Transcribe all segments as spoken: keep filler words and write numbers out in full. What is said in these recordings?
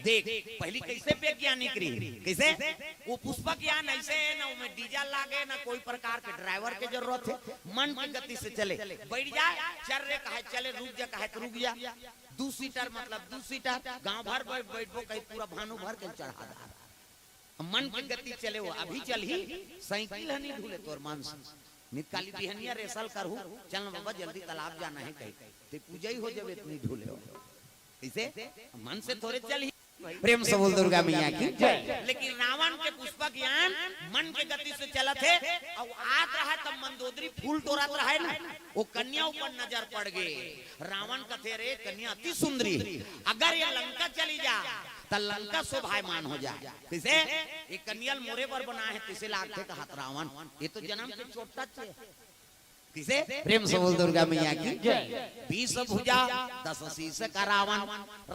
देख, पहली कैसे वैज्ञानिक रही, कैसे? वो पुष्पक यान ऐसे है ना, उसमें डीजल लागे ना, कोई प्रकार के ड्राइवर के जरूरत है, मन की गति से चले। बैठ जाए, चल रे कहे चले, रुक जा कहे तो रुक जा। दू सीटर मतलब दू सीटर, गांव भर बैठ बैठबो कहीं, पूरा भानु भर के चढ़ा दे। मन की गति चले, वो अभी चल ही, साइकिल ह नहीं ढूले तोर मन से। नित काली बिहनिया रेसल करहू, चल न बाबा जल्दी तालाब जाना है कहीं, ते पूजा ही हो जावे, इतनी ढूले हो। इसे मन से थोड़े चल ही। प्रेम से बोल दुर्गा मैया की जय। लेकिन रावण के पुष्पक यान मन के गति से चलत हे, अउ आत रहा तब मंदोदरी फूल टोरत रहा है ना, वो कन्या ऊपर नजर पड़ गए। रावण कथे, "रे कन्या अति सुंदरी है, अगर ये लंका चली जा त लंका शोभायमान हो जाए।" किसे? ये कन्या ल मोरे बर बनाए हे, तिसे लागथे कहत रावण, ये तो जन्म के छोटा छे। किसे? प्रेम से बोल दुर्गा मैया की जय। बीस भुजा दस शीश का रावण।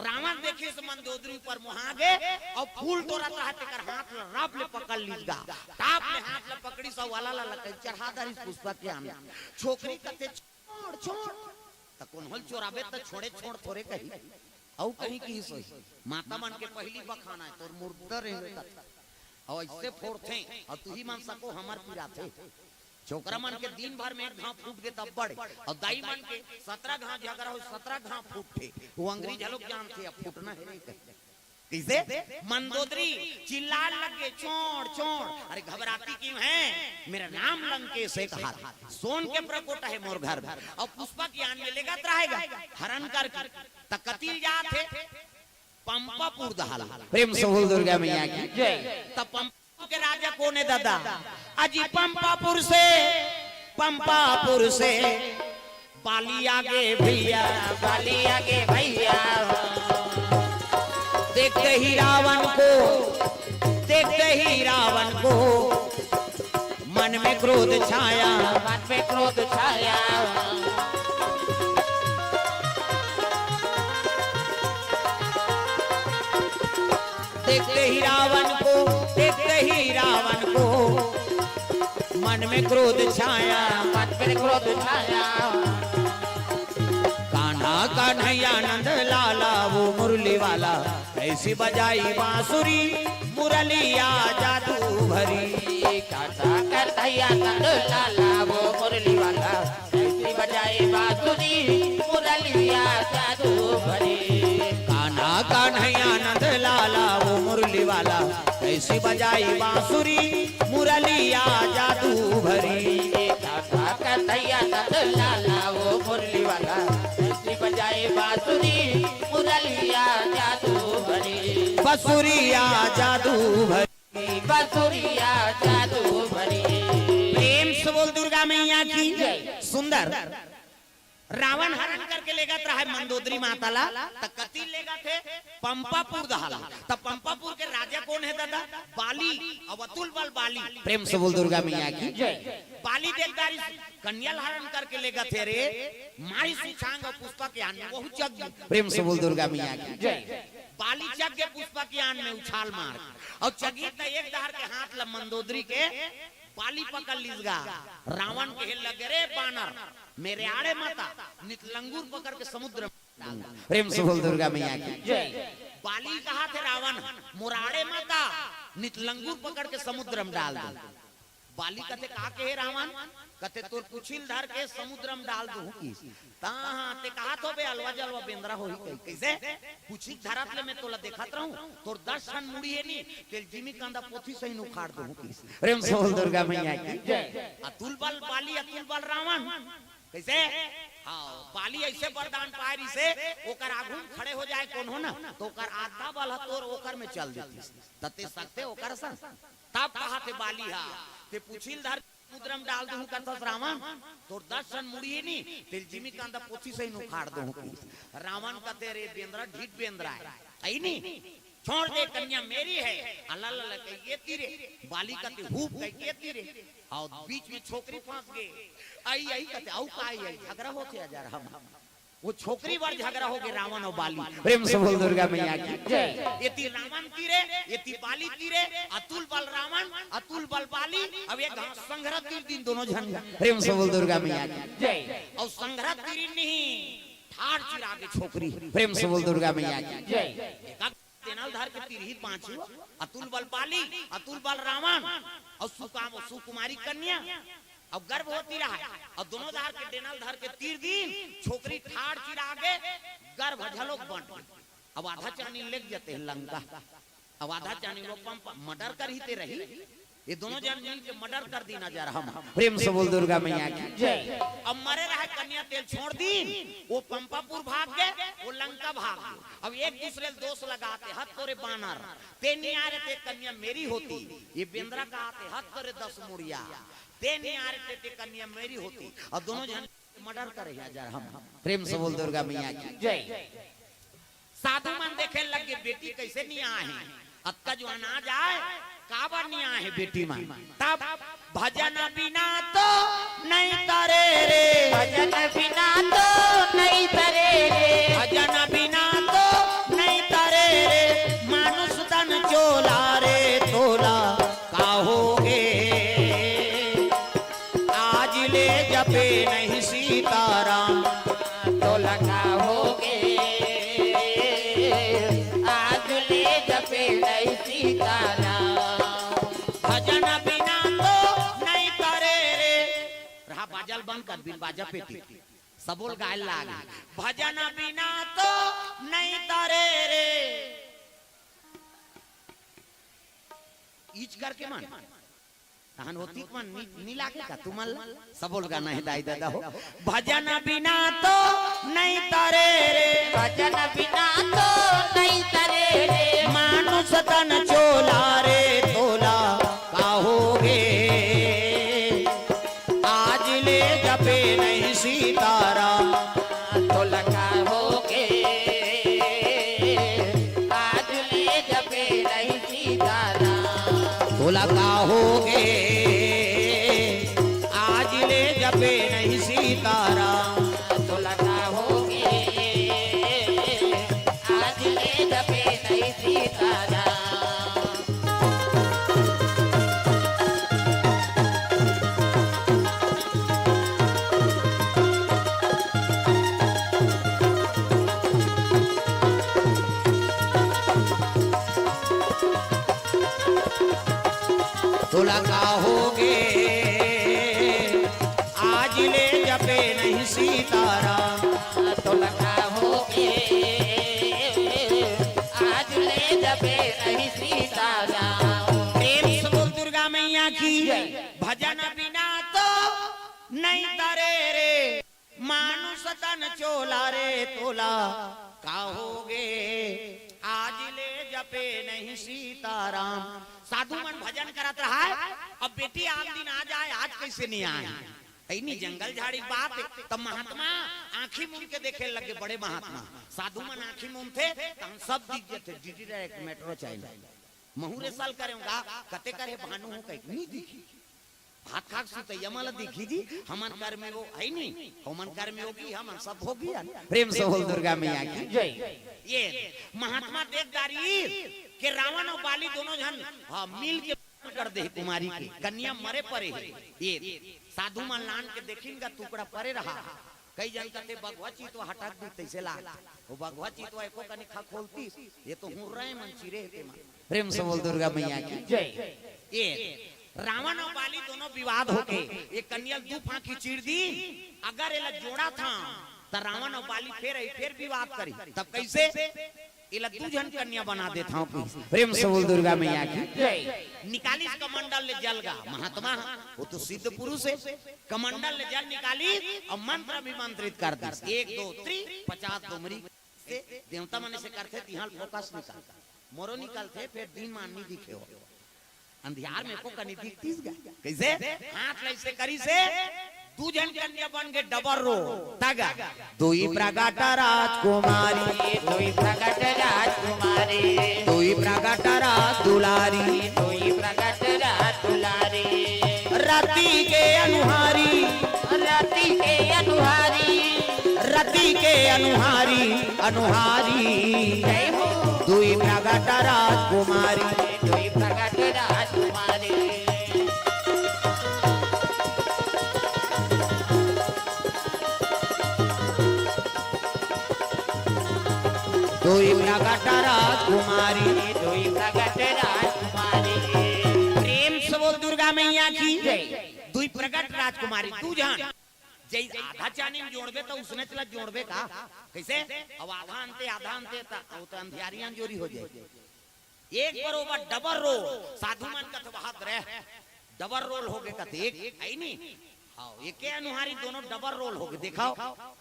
रावण देखिस मंदोदरी ऊपर मोहा गे, अउ फूल टोरत रहा, तेकर हाथ ल राप ले पकड़ लीस गा। टाप ले हाथ ल पकड़िस, अउ वाला ला लकई चढ़ा धरिस पुष्पक यान। छोकरी कथे, "छोड़, छोड़।" त कोन होल चोराबे त छोड़े, छोड़ थोरे कही। अउ कहीं की सोई। माता मन के पहली बखाना है, तोर मुर्दा रेंगत। अउ ऐसे फोड़थे, अउ तुही मन सको हमर पिराथे। छोकरा मन के दिन भर में एक घाव फूट गे तब बड़े, अउ दाई मन के सतरा घाव झगरा हो, सतरा घाव फूटथे। वो अंग्रेज लोग जानथे, अब फूटना है नहीं कहीं। किसे? मंदोदरी चिल्लान लग गे, "छोड़, छोड़।" अरे घबराती क्यों है? मेरा नाम लंकेश है कहा, सोन के प्रकोटा है मोर घर। अउ पुष्पक यान में लेगत रहेगा, हरण करके। त कति ल जात हे? पंपापुर दहाल। प्रेम से बोल दुर्गा मैया की जय। त पंपापुर के राजा कोन हे दादा? अजी पंपापुर से, पंपापुर से बाली आगे भैया, बाली आगे भैया। देखते ही रावण को, देखते ही रावण को मन में क्रोध छाया, मन में क्रोध छाया। देखते ही रावण को, देखते ही रावण को मन में क्रोध छाया, मन में क्रोध छाया। कान्हा कन्हैया नंद लाला वो मुरली वाला, कैसी बजाई बांसुरी मुरलिया जादू भरी। कान्हा कन्हैया नंद लाला वो मुरली वाला, कैसी बजाई बांसुरी मुरलिया जादू भरी। कान्हा कन्हैया नंद लाला वो मुरली वाला, कैसी बजाई बांसुरी मुरलिया जादू भरी। कान्हा कन्हैया नंद लाला वो मुरली वाला, कैसी बजाई बांसुरी मुरलिया जादू भरी। बसुरिया जादू भरी। बसुरिया जादू भरी। प्रेम से बोल दुर्गा मैया की जय। सुंदर। रावण हरण करके लेगत रहा है मंदोदरी माता ला, त कति लेगत हे? पंपापुर दहाल। त पंपापुर के राजा कोन हे दादा? बाली, अउ अतुल बल बाली। प्रेम से बोल दुर्गा मैया की जय। बाली देखदारी कन्या ल हरण करके लेगत हे रे, मारी सुछांग अउ पुष्पक यान में वहू चघ गे। प्रेम से बोल दुर्गा मैया की जय। बाली चघ गे पुष्पक यान में उछाल मार, अउ चघिस त एक डहर के हाथ ल मंदोदरी के बाली पकड़ लीस गा। रावण कहे लगे, "रे बानर, मेरे आड़े मत आ, नित लंगूर पकड़ के समुद्र में डाल दूंगा।" प्रेम से बोल दुर्गा मैया की जय। बाली कहथे रावण, "मोर आड़े मत आ, नित लंगूर पकड़ के समुद्र में डाल दूंगा।" बाली कथे, "का कहे रावण?" कथे, "तोर पुछी ल धर के समुद्र में डाल दूं किस।" तहाँ ते कहत होबे अलवा जलवा बेंदरा होही कही। कैसे? पुछी धरत ले मैं तोला देखत रहूं, तोर दस ठन मुड़ी हे नी, तेल जिमी कांदा पोथी सही उखाड़ दूं किस। प्रेम से बोल दुर्गा मैया की जय। अतुल बल बाली, अतुल बल रावण। कैसे? हाँ, बाली ऐसे वरदान पाए रिसे, ओकर आगू में खड़े हो जाए कोनो ना, त ओकर आधा बल ह तोर ओकर में चल देतिस। त ते सकते ओकर संग। तब कहथे बाली हा, ते पुछी ल धर समुद्र में डाल दूं कथस रावण, तोर दस ठन मुड़ी हे नी, तेल जिमी कांदा पोथी सही उखाड़ दूं किस। रावण कथे, "रे बेंदरा, ढीठ बेंदरा हे, अई नी, छोड़ दे, कन्या मेरी है।" अल्लाह अल्लाह कहिके तीरे, बाली कथे, "हुप," कहिके तीरे, अउ बीच में छोकरी फंस गे। अई, अई कथे, "अउ का अई, अई, झगरा होथे हजार हम।" वो छोकरी बर झगरा हो गे रावण अउ बाली। प्रेम से बोल दुर्गा मैया की जय। एती रावण तीरे, एती बाली तीरे, अतुल बल रावण, अतुल बल बाली, अब एक घास संघरा तीर दिन दोनों झन। प्रेम से बोल दुर्गा मैया की जय। अउ संघरा तीर नहीं, ठाड़ चिरा गे छोकरी। प्रेम से बोल दुर्गा मैया की जय। एका डेनल धर के तीर ही बाँची हो, अतुल बल बाली, अतुल बल रावण, अउ सुकाम सुकुमारी कन्या, अउ गर्भवती रहय, अउ दोनों डहर के डेनल धर के तीर दिन, छोकरी ठाड़ चिरागे, गर्भ झलोक बंट गे। अब आधा चानी लेग जथे लंका, अब आधा चानी लोग पंपा मर्डर करही ते रही, ये दोनों जन मिल के मर्डर कर दीन अजर हम। प्रेम से बोल दुर्गा मैया की जय। अब मरे रहय कन्या तेला छोड़ दीन, वो पंपापुर भाग गे, वो लंका भाग गे। अब एक दूसरे ल दोष लगाथे, "हत तोरे बानर, ते नइ आय रहे ते कन्या मेरी होती।" ये बेंदरा कहथे, "हत तोरे दस मुड़िया, ते नइ आय रहे ते कन्या मेरी होती।" अउ दोनों जन मर्डर करे हे अजर हम। प्रेम से बोल दुर्गा मैया की जय। साधु मन देखे लगे, "बेटी कइसे नइ आय हे? अतका जुवान आ जाय, काबर नइ आय हे बेटी मन?" तब, "भजन बिना तो नइ तरे रे, भजन बिना तो नइ तरे रे, भजन बिना तो नइ तरे रे, मानुष तन चोला रे तोला का होगे?" आज ले जपे नहीं सीताराम, तोला का होगे? आज ले जपे नहीं सीताराम। भजन बिना तो नहीं तरे रे। रहा बाजा ल बंद कर, बिन बाजा पेटी। सबो ल गाय लाग। भजन बिना तो नहीं तरे रे। ईच करके मन। तहन होती मन नी, नी लागे का तुमन ला? सबो ल गाना हे दाई ददा हो। भजन बिना तो नहीं तरे रे, भजन बिना तो नहीं तरे रे, मानुष तन चोला रे तोला का होगे? आज ले जपे नहीं सीताराम, तोला का होगे? आज ले जपे नहीं सीताराम, तोला का होगे? आज ले जपे नहीं सीताराम, तोला का होगे? आज ले जपे नहीं सीताराम। तोला का होगे? आज ले जपे नहीं सीताराम। तोला का होगे? आज ले जपे नहीं सीताराम। प्रेम से बोल दुर्गा मैया की। भजन बिना तो नहीं तरे रे, मानुष तन चोला रे तोला का होगे? आज ले जपे नहीं सीताराम। साधु मन भजन करत रहय, अब बेटी आन दिन आ जाय, आज कइसे नइ आय? अइनी जंगल झाड़ी के बात हे, त महात्मा आँखी मूंद के देखे लगे, बड़े महात्मा। साधु मन आँखी मूंदथे, त हम सब दिख जथे, डीडी डायरेक्ट मेट्रो चैनल। महूँ रे साल करे हों गा, कते करे भानु हो कहिके, नी दिखी। भात खाके सुतइया मन ला दिखही जी, हमन कर में वो हे नी, हमन कर में होगी, हमन सब होगी यार। प्रेम से बोल दुर्गा मैया की जय। ये महात्मा देख डारिस के रावण अउ बाली दोनों झन, हाँ, मिल के कर दे कुमारी के, कन्या मरे परे हे। ये साधु मन लान के देखिन का टुकड़ा परे रहा, कई झन कथे बघवा चितवा हटक दी तइसे लाग। वो बघवा चितवा एको कनी खखोलतिस, ये तो हुर्रा ए मन चिरे हे ते मन। प्रेम से बोल दुर्गा मैया की जय। ये रावण अउ बाली दोनों विवाद होके ये कन्या ल दू फांकी चीर दी। अगर एला जोड़ाथंव त रावण अउ बाली फेर अही, फेर विवाद करही। तब कइसे? एला दू झन कन्या बना देथंव कहिस। प्रेम से बोल दुर्गा मैया की जय। निकालिस कमंडल ले जल गा महात्मा, वो तो सिद्ध पुरुष हे। कमंडल ले जल निकालिस अउ मंत्र अभिमंत्रित कर दिस। एक, दो, त्रि, पचास डोमरी से देवता मन अइसे करथे, तिहां ल फोकस निकल, मोरो निकलथे, फेर दिन मान नी दिखे हो। अंधियार में एको कनी दिखतिस गा। कइसे? हाथ ल अइसे करिस हे, दू झन कन्या बन गे डबल रोल। तगा। दुई प्रगट राजकुमारी, दुई प्रगट राजकुमारी, दुई प्रगट राज दुलारी, दुई प्रगट राज दुलारी। रति के अनुहारी, रति के अनुहारी, रति के अनुहारी, अनुहारी। जय हो। दुई प्रगट राजकुमारी, दुई प्रगट राजकुमारी। दुई प्रगट राजकुमारी, दुई प्रगट राजकुमारी। प्रेम से बोल दुर्गा मैया की जय। दुई प्रगट राजकुमारी, दू झन। जय आधा चानी में जोड़बे त उसने चला जोड़बे का? कैसे? अब आधा अंते, आधा अंते त, वो त अंधियारी अंजोरी हो जाए। एक बरोबर डबल रोल। साधु मन कथे, "बहुत रे, डबल रोल हो गे," कथे, "एक है नी?" हाँ, एके अनुहारी दोनों डबल रोल हो गे। देखाओ,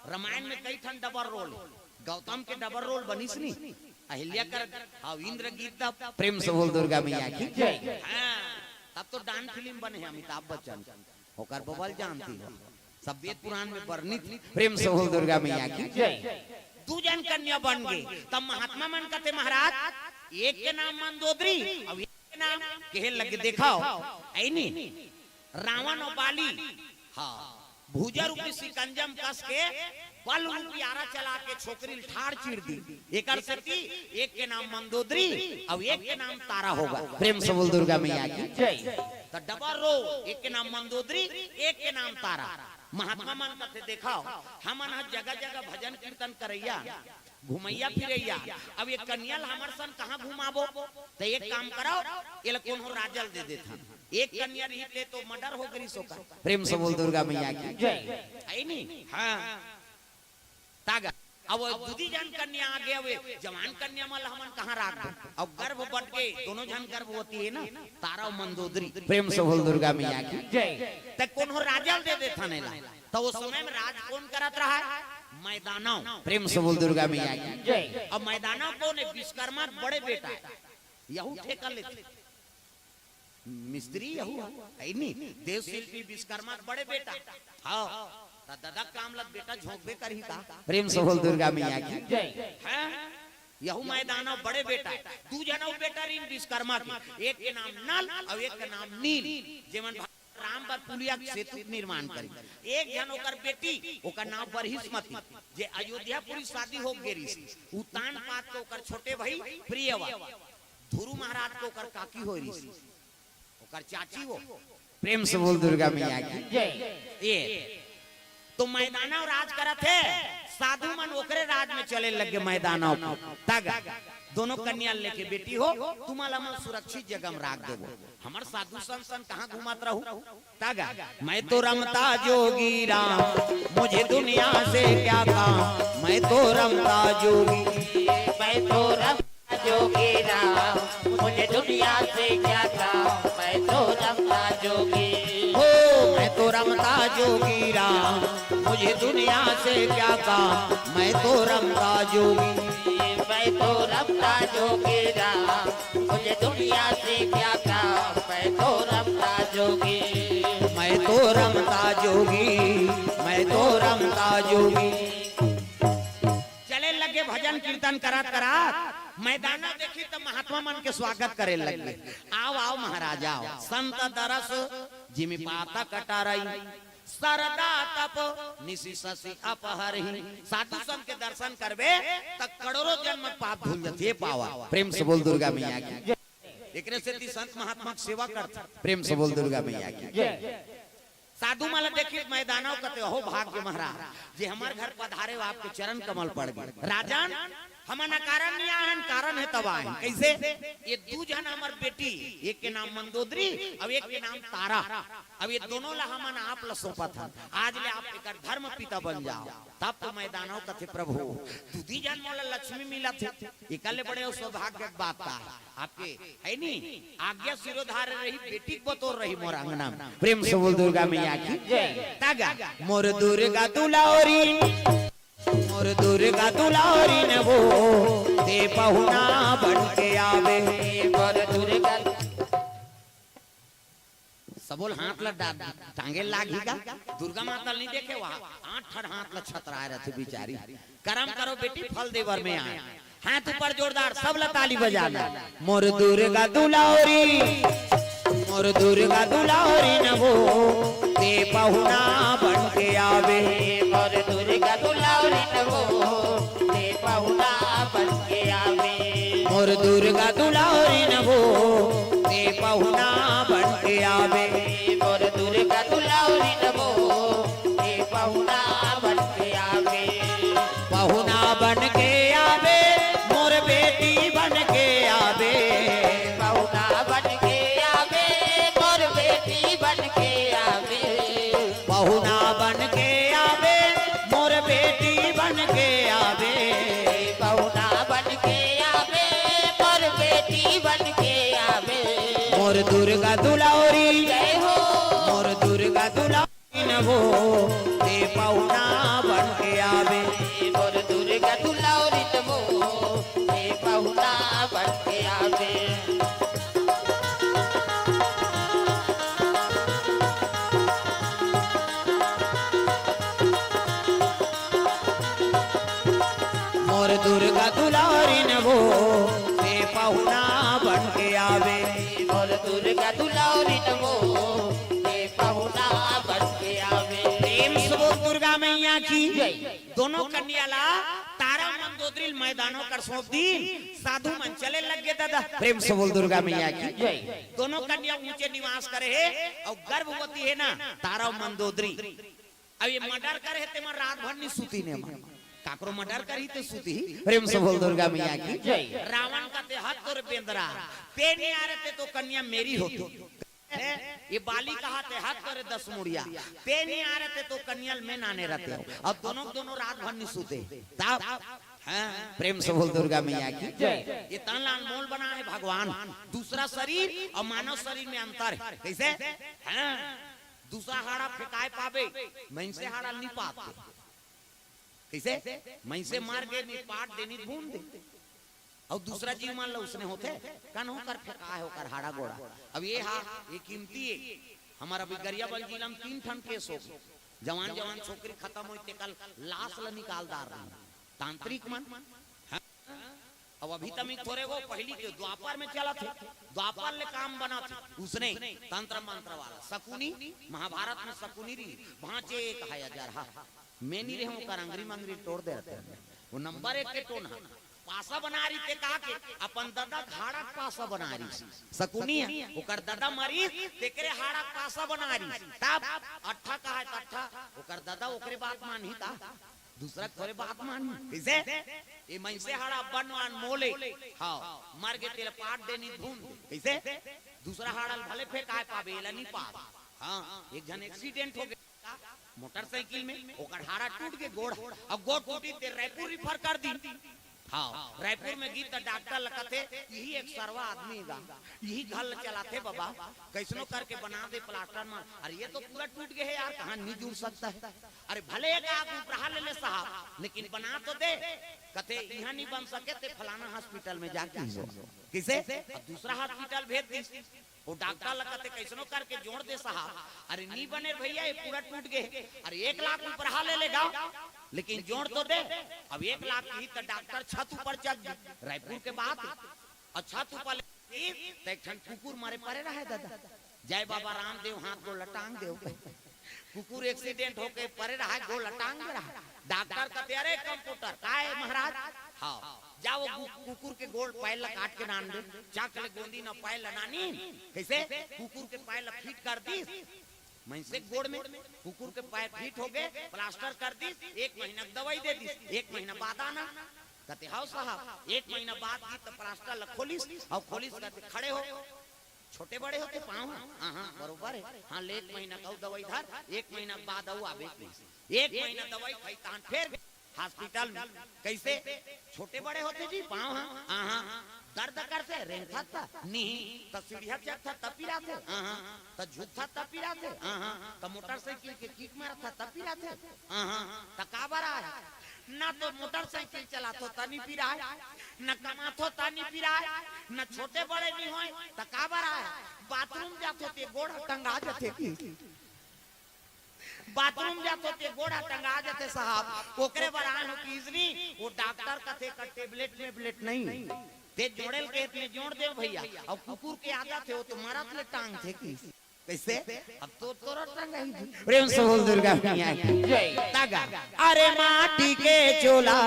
रामायण में कई ठन डबल रोल हे। गौतम के डबल रोल बनिस नी, अहिल्या कर, हाँ, इंद्र गीत। तब प्रेम से बोल दुर्गा मैया की जय। हाँ, तब तो डांस फिल्म बने हे अमिताभ बच्चन, ओकर बबल जानती हो। सब वेद पुराण में वर्णित। प्रेम से बोल दुर्गा मैया की जय। दू झन कन्या बन गे, तब महात्मा मन कथे, "महाराज, एक के नाम मंदोदरी, अउ एक के नाम," कहे लगे, "देखाओ, ऐ नी, रावण अउ बाली, हाँ, भुजा रूपी सिकंजम कस के बल रूपी आरा चला के छोकरी ल ठाड़ चीर दी। एकर सेती एक के नाम मंदोदरी, अउ एक के नाम तारा होगा।" प्रेम से बोल दुर्गा मैया की जय। त डबल रोल, एक के नाम मंदोदरी, एक के नाम तारा। महात्मा मन कथे, "देखाओ, हमन ह जगह-जगह भजन कीर्तन करइया, घुमइया फिरइया, अब ये कन्या ल हमर सन कहाँ घुमाबो? त एक काम करव, एला कोनो राजा ल दे देथन।" एक कन्या रही ते तो मर्डर हो गई सोका। प्रेम से बोल दुर्गा मैया की जय। है नी? हाँ। तागा। अब वो दूदी जान कन्या आ गया, वे जवान कन्या मन ल हमन कहाँ राख दो? अब गर्भ बट गए, दोनों झन गर्भवती है ना, तारा अउ मंदोदरी। प्रेम से बोल दुर्गा मैया की जय। त कोनो राजा ल दे देथन एला। त वो समय में राज कोन करत रहा? मैदानव। प्रेम से बोल दुर्गा मैया की जय। अब मैदानव कोन हे? विश्वकर्मा के बड़े बेटा हे। यहू ठेका लेथे। मिस्त्री यहू हे, है नी? देव शिल्पी विश्वकर्मा के बड़े बेटा। हाँ, त ददा काम ल बेटा झोंकबे करही का? प्रेम से बोल दुर्गा मैया की जय। हैं? यहू मैदानव बड़े बेटा हे। दू झन अउ बेटा रहिन विश्वकर्मा के, एक के नाम नल अउ एक के नाम नील। जेमन राम बर पुलिया के सेतु के निर्माण करिन। एक झन ओकर बेटी, ओकर नाम बरहिसमती, जे अयोध्यापुरी शादी हो गे रिहिस, उ तान पात के ओकर छोटे भाई प्रियवा, धुरू महाराज के ओकर काकी होय रिहिस, ओकर चाची वो। प्रेम से बोल दुर्गा मैया की जय। ये तो मैदानव राज करत हे, साधु मन ओकरे राज में चले लगे मैदानव। तग दोनों कन्या लेके, "बेटी हो, तुम्हारा हम सुरक्षित जगह में राख देबो, हमर साधु संत सन कहाँ घुमात रहू?" तग मैं तो रमता जोगी राम, मुझे दुनिया से क्या काम, मैं तो रमता जोगी, मैं तो रमता जोगी राम, मुझे दुनिया से क्या काम, मैं तो रमता जोगी। हो, मैं तो रमता जोगी राम, मुझे दुनिया से क्या काम, मैं तो रमता जोगी, मैं तो रमता जोगी राम, मुझे दुनिया से क्या काम, मैं तो रमता जोगी, मैं तो रमता जोगी, मैं तो रमता जोगी। चले लगे भजन कीर्तन करत करत, मैदाना देखी त महात्मा मन के स्वागत करे लगे। "आओ, आओ महाराज, आओ।" संत दरस जिमि पातक टरई, सरदा तप निसि ससि अपहरही। साधु संत के दर्शन करबे त करोड़ों जन्म के पाप धुल जथे। पावा प्रेम से बोल दुर्गा मैया की। एकरे सेती संत महात्मा के सेवा करथे। प्रेम से बोल दुर्गा मैया की। साधु मन ल देखिस मैदानव, कथे, "अहो भाग्य महाराज, जे हमर घर पधारे हो, आपके चरण कमल पड़ गे। राजन, हमन अकारण नइ आए हन, कारण हे तब आए हन।" कइसे? ये दू झन हमर बेटी, एक के नाम मंदोदरी अउ एक के नाम तारा। अब ये दोनों ला हमन आप ला सौंपत हन। आज ले आप एकर धर्म पिता बन जाओ। तब तो मैदानव कथे, "प्रभु, दूदी जान मोला लक्ष्मी मिलत हे, एकर ले बड़े सौभाग्य के बात का हे?" आपके है नी, आज्ञा सिरोधार्य रही, बेटी के बतौर रही मोर अंगना में। प्रेम से बोल दुर्गा मैया की जय। तागा, मोर दुर्गा दुलारी, मोर दुर्गा दुलारी न वो, ते पहुना बन के आवे। मोर दुर्गा सबोल हाथ ला डा-, टांगे लागही का? दुर्गा माता ल नइ देखे, वहाँ आठ ठन हाथ ला छतराए रथे बिचारी। करम करो बेटी, फल देवर में आए। हाथ ऊपर जोरदार, सब ला ताली बजाना। मोर दुर्गा दुलारी, मोर दुर्गा दुलारी न वो, ते पहुना बन के आवे। मोर दुर्गा दुलारी न वो, ते पहुना बन के आवे। मोर दुर्गा दुलारी न वो, ते पहुना बन के आवे। मोर दुर्गा दुलारी न वो, ते पहुना बन के आवे। पहुना बन के आवे, मोर दुर्गा दुलारी, जय हो। मोर दुर्गा दुलारी न वो, ते पहुना बन के आवे। मोर दुर्गा दुलारी न वो, ते पहुना बन के आवे। मोर दुर्गा दुलारी न वो, ते पहुना बन के आवे। मोर दुर्गा दुलारी न वो, ते पहुना बन के आवे। प्रेम से बोल दुर्गा मैया की। जय। दोनों कन्या ला तारा मंदोदरी मैदानों कर सौंप दीन। साधु मन चले लग गे दादा। प्रेम से बोल दुर्गा मैया की। जय। दोनों कन्या ऊंचे निवास करे हे अउ गर्भवती हे ना तारा मंदोदरी। अब ये मर्डर करे हे, तेमन रात भर नहीं सूती ने मन। काकरो मर्डर करही ते सूती। प्रेम से बोल दुर्गा मैया की। जय। रावण कथे हत तोर बेंदरा, ते नहीं आ रहे ते तो कन्या मेरी होती। ये बाली कहा ते हत तोरे दस मुड़िया, ते नहीं आ रहे ते तो कन्या ल मैं नाने रहते हो। अब दोनों दोनों रात भर नहीं सूते। तब, हाँ, प्रेम से बोल दुर्गा मैया की। जय। ये तन ला अनमोल बनाए हे भगवान। दूसरा शरीर अउ मानव शरीर में अंतर हे। कइसे? हाँ। दूसरा हाड़ा फेंकाय पाबे, मइनसे हाड़ा ल नी पाबे। कइसे? मइनसे मर गे, नी पाट दे, नी भून दे। अउ दूसरा जीव मन ल उसने होथे, कन ओकर फेंकाय हे ओकर हाड़ा गोड़ा। अब ये हा, ये कीमती हे। हमर अभी गरियाबंद जिला में तीन ठन केस हो गे। जवान, जवान छोकरी खतम होई, तेकर लाश ल निकाल डार रहे। तांत्रिक मन। हाँ? अब अभी तक थोरे वो पहिली के द्वापर में चलत हे, द्वापर ले काम बनत हे, उसने तंत्र मंत्र वाला शकुनी, महाभारत में शकुनी रही, भांचे एक है अजरहा, मैं नहीं रहूं, ओकर अंगरी मंगरी तोड़ दे रहते हैं। वो नंबर एक के टोन है, पासा बना रही ते का के, अपन ददा हाड़ा के पासा बना रही। शकुनी है, ओकर ददा मरीज, तेकरे हाड़ा के पासा बना रही। तब अट्ठा का है, अट्ठा, ओकर ददा ओकरे बात मानही ता। दूसरा के थोरे बात मानी। कइसे? ये मइनसे हाड़ा अब्बड़ अनमोल हे। हाँ, मर गे तेला पाट दे नी भून दे। कइसे? दूसरा हाड़ा ल भले फेंकाय पाबे, एला नी पाबे। हाँ, एक झन एक्सीडेंट हो गे। मोटरसाइकिल में ओकर हाड़ा टूट गे गोड़। अब गोड़ टूटी ते रायपुर रिफर कर दी। हाँ, रायपुर में गिस त डॉक्टर ल कथे, यही एक सरवा आदमी गा, यही घर ल चलाथे बाबा, कइसनो करके बना दे प्लास्टर में। अरे ये तो पूरा टूट गे हे यार, कहाँ नी जुड़ सकता है? अरे भले एक आग उपराहा ले ले साहब, लेकिन बना तो दे। कथे, इहाँ नी बन सके ते फलाना हॉस्पिटल में जाके हो। कइसे? अब दूसरा हॉस्पिटल भेज दिस। वो डॉक्टर ल कथे, कइसनो करके जोड़ दे साहब। अरे नी बने भैया, ये पूरा टूट गे। अरे एक लाख उपराहा ले लेगा, लेकिन जोड़ तो दे। अब एक लाख की त डॉक्टर छत ऊपर चढ़ गे, रायपुर के बात। अउ छत ऊपर ले गिस, त एक ठन कुकुर मरे परे रहे दादा। जय बाबा रामदेव, हाथ गोड़ ल टांग देव। कुकुर एक्सीडेंट होके परे रहा, गोड़ ल टांग दे रहा। डॉक्टर कथे, अरे कंपाउंडर, काय महाराज? हाँ, जा वो कु-, कुकुर के गोड़ पैर ल काट के नान दे। चक ले गोंदी न पैर ल नानी। कइसे? कुकुर के पैर ल फिट कर दिस। मइनसे के गोड़ में कुकुर के पैर फिट हो गे, प्लास्टर कर दिस, एक महीना के दवाई दे दिस, एक महीना बाद आना। कथे, "हव साहब।" एक महीना बाद गिस त प्लास्टर ल खोलिस, अउ खोलिस कथे, "खड़े हो।" छोटे बड़े होथे पाँव ह? हाँ, हाँ, बरोबर हे। हाँ, ले एक महीना के अउ दवाई धर, एक महीना के बाद अउ आबे कइसे। एक महीना दवाई खाई, तहान फेर हॉस्पिटल में। कइसे? छोटे बड़े होथे जी पाँव ह? हाँ, हाँ। दर्द करथे, रेंगथस त? नहीं। त सीढ़िया चढ़थस त पिराथे? हाँ, हाँ। त झुकथस त पिराथे? हाँ, हाँ। त मोटरसाइकिल के किक मारथस त पिराथे? हाँ, हाँ। त काबर आय? न तो मोटरसाइकिल चलाथों त नी पिराय, न कमाथों त नी पिराय, न छोटे बड़े नी होय, त काबर आय? बाथरूम जाथों ते गोड़ ह टंगा जथे कि? बाथरूम जाथों ते गोड़ ह टंगा जथे साहब, ओकरे बर आय हों कि इसनी, वो डॉक्टर कथे का टेबलेट मेबलेट नहीं। ते जोड़े ल कहे त मैं जोड़ देव भैया, अउ कुकुर के आदत हे, वो तो मरत ले टांगथे कि। कइसे? अब तो तोरो टंगाही। प्रेम से बोल दुर्गा मैया की। जय। तागा। अरे माटी के चोला,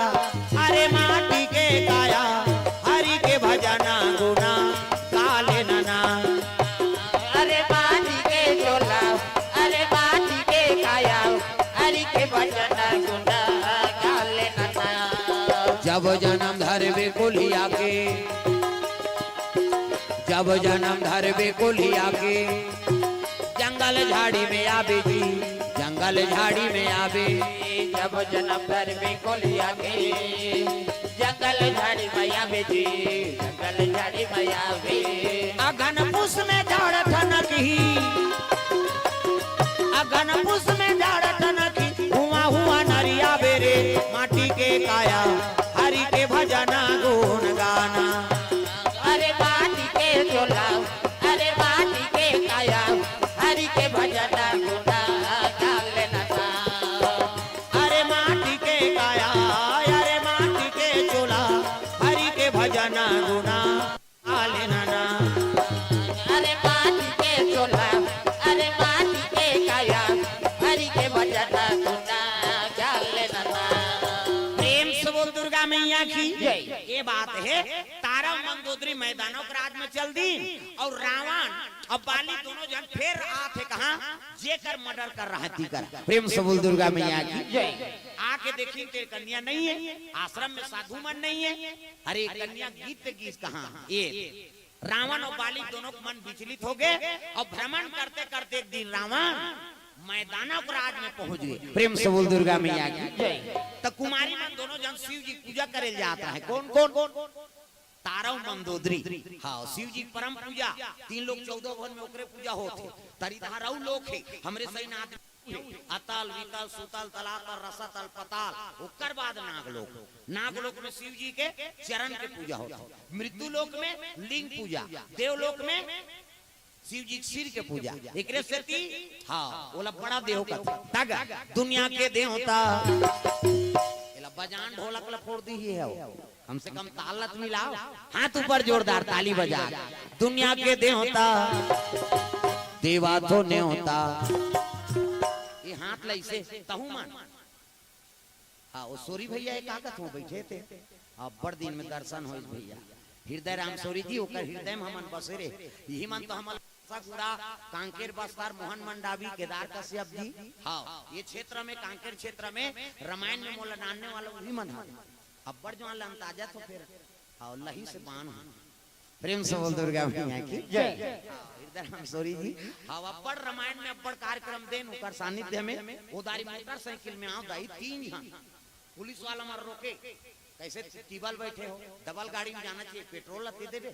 अरे माटी के काया, हरि के भजन गुना गा लेना ना। अरे माटी के चोला, अरे माटी के काया, हरि के भजन गुना गा लेना ना। जब जनम धरबे कोलिया के, जब जनम धरबे कोलिया के, जंगल झाड़ी में आबे जी, जंगल झाड़ी में आबे। जब जनम धरबे कोलिया के, जंगल जंगल झाड़ी मया बेटी, जंगल झाड़ी मया बे। अगन पुस में झाड़ ठनक ही, अगन पुस में झाड़ ठनक ही, हुआ हुआ नरिया बेरे, माटी के काया, हरि के भजन गुण गाना। अरे माटी के चोला, अरे माटी के काया, हरि के भजन गुण गान लेना। अरे माटी के काया, अरे माटी के चोला, हरि के भजन गुना आले नाना। अरे माटी के चोला, अरे माटी के काया, हरि के भजन गुना आले नाना। प्रेम से बोल दुर्गा मैया की जय। ये बात है, तारा मंदोदरी मैदानों के राज में चल दी और रावण और बाली दोनों जन फिर आथे कहाँ, जेकर मर्डर कर रहा है तीकर। प्रेम से बोल दुर्गा मैया की जय। आके देखी तेरे कन्या नहीं है, आश्रम में साधु मन नहीं है। अरे कन्या गीत गीत कहाँ ये? रावण और बाली दोनों के मन विचलित हो गए और भ्रमण करते करते एक दिन रावण मैदानक राज में पहुंच गए। प्रेम से बोल दुर्गा मैया की जय। तो कुमारी मन दोनों जन शिव जी पूजा करे जात रहे। कौन कौन? तारव मंदोदरी। हाँ, शिव जी परम पूजा। तीन लोक चौदह भुवन में ओकरे पूजा होत हे। तरी धारव लोक हे, हमरे सही नाथ अतल, वितल, सुतल, तलातल, रसतल, पताल, ओकर बाद नागलोक। नागलोक में शिव जी के चरण के पूजा होत हे। मृत्यु लोक में लिंग पूजा, देवलोक में शिव जी के सिर के पूजा। एकरे सेती, हाँ, ओला बड़ा देव कथे। तग दुनिया के देवता, एला बजान ढोलक ला फोड़ दी है। कम से कम ताल ला तो मिलाओ। हाथ ऊपर जोरदार ताली बजा। दुनिया के देवता, देवा तो नेवता। ये हाथ ला इसे तहु मन। हाँ, वो सोरी भैया एक आगत हो बैठे थे। अब्बड़ दिन में दर्शन होइस भैया। हृदय राम सोरी जी, ओकर हृदय में हमन बसे रहे। यही मन तो हमन गुड़ा, कांकेर बस्तर, मोहन मंडावी, केदार कश्यप जी। हाँ, ये क्षेत्र में, कांकेर क्षेत्र में रामायण में मोला नानने वाला वही मन है। अब्बड़ जो अंदाजा तो फिर, हाँ, लही से बान है। प्रेम से बोल दुर्गा मैया की जय। हाँ, हृदय राम सोरी जी, हाँ, अब्बड़ रामायण में अब्बड़ कार्यक्रम देन, ओकर सानिध्य में, उदारी मोटरसाइकिल में आओ दाई, तीन झन पुलिस वाला मन रोके, कैसे टेबल बैठे हो, डबल गाड़ी में जाना चाहिए, पेट्रोल ला दे देबे,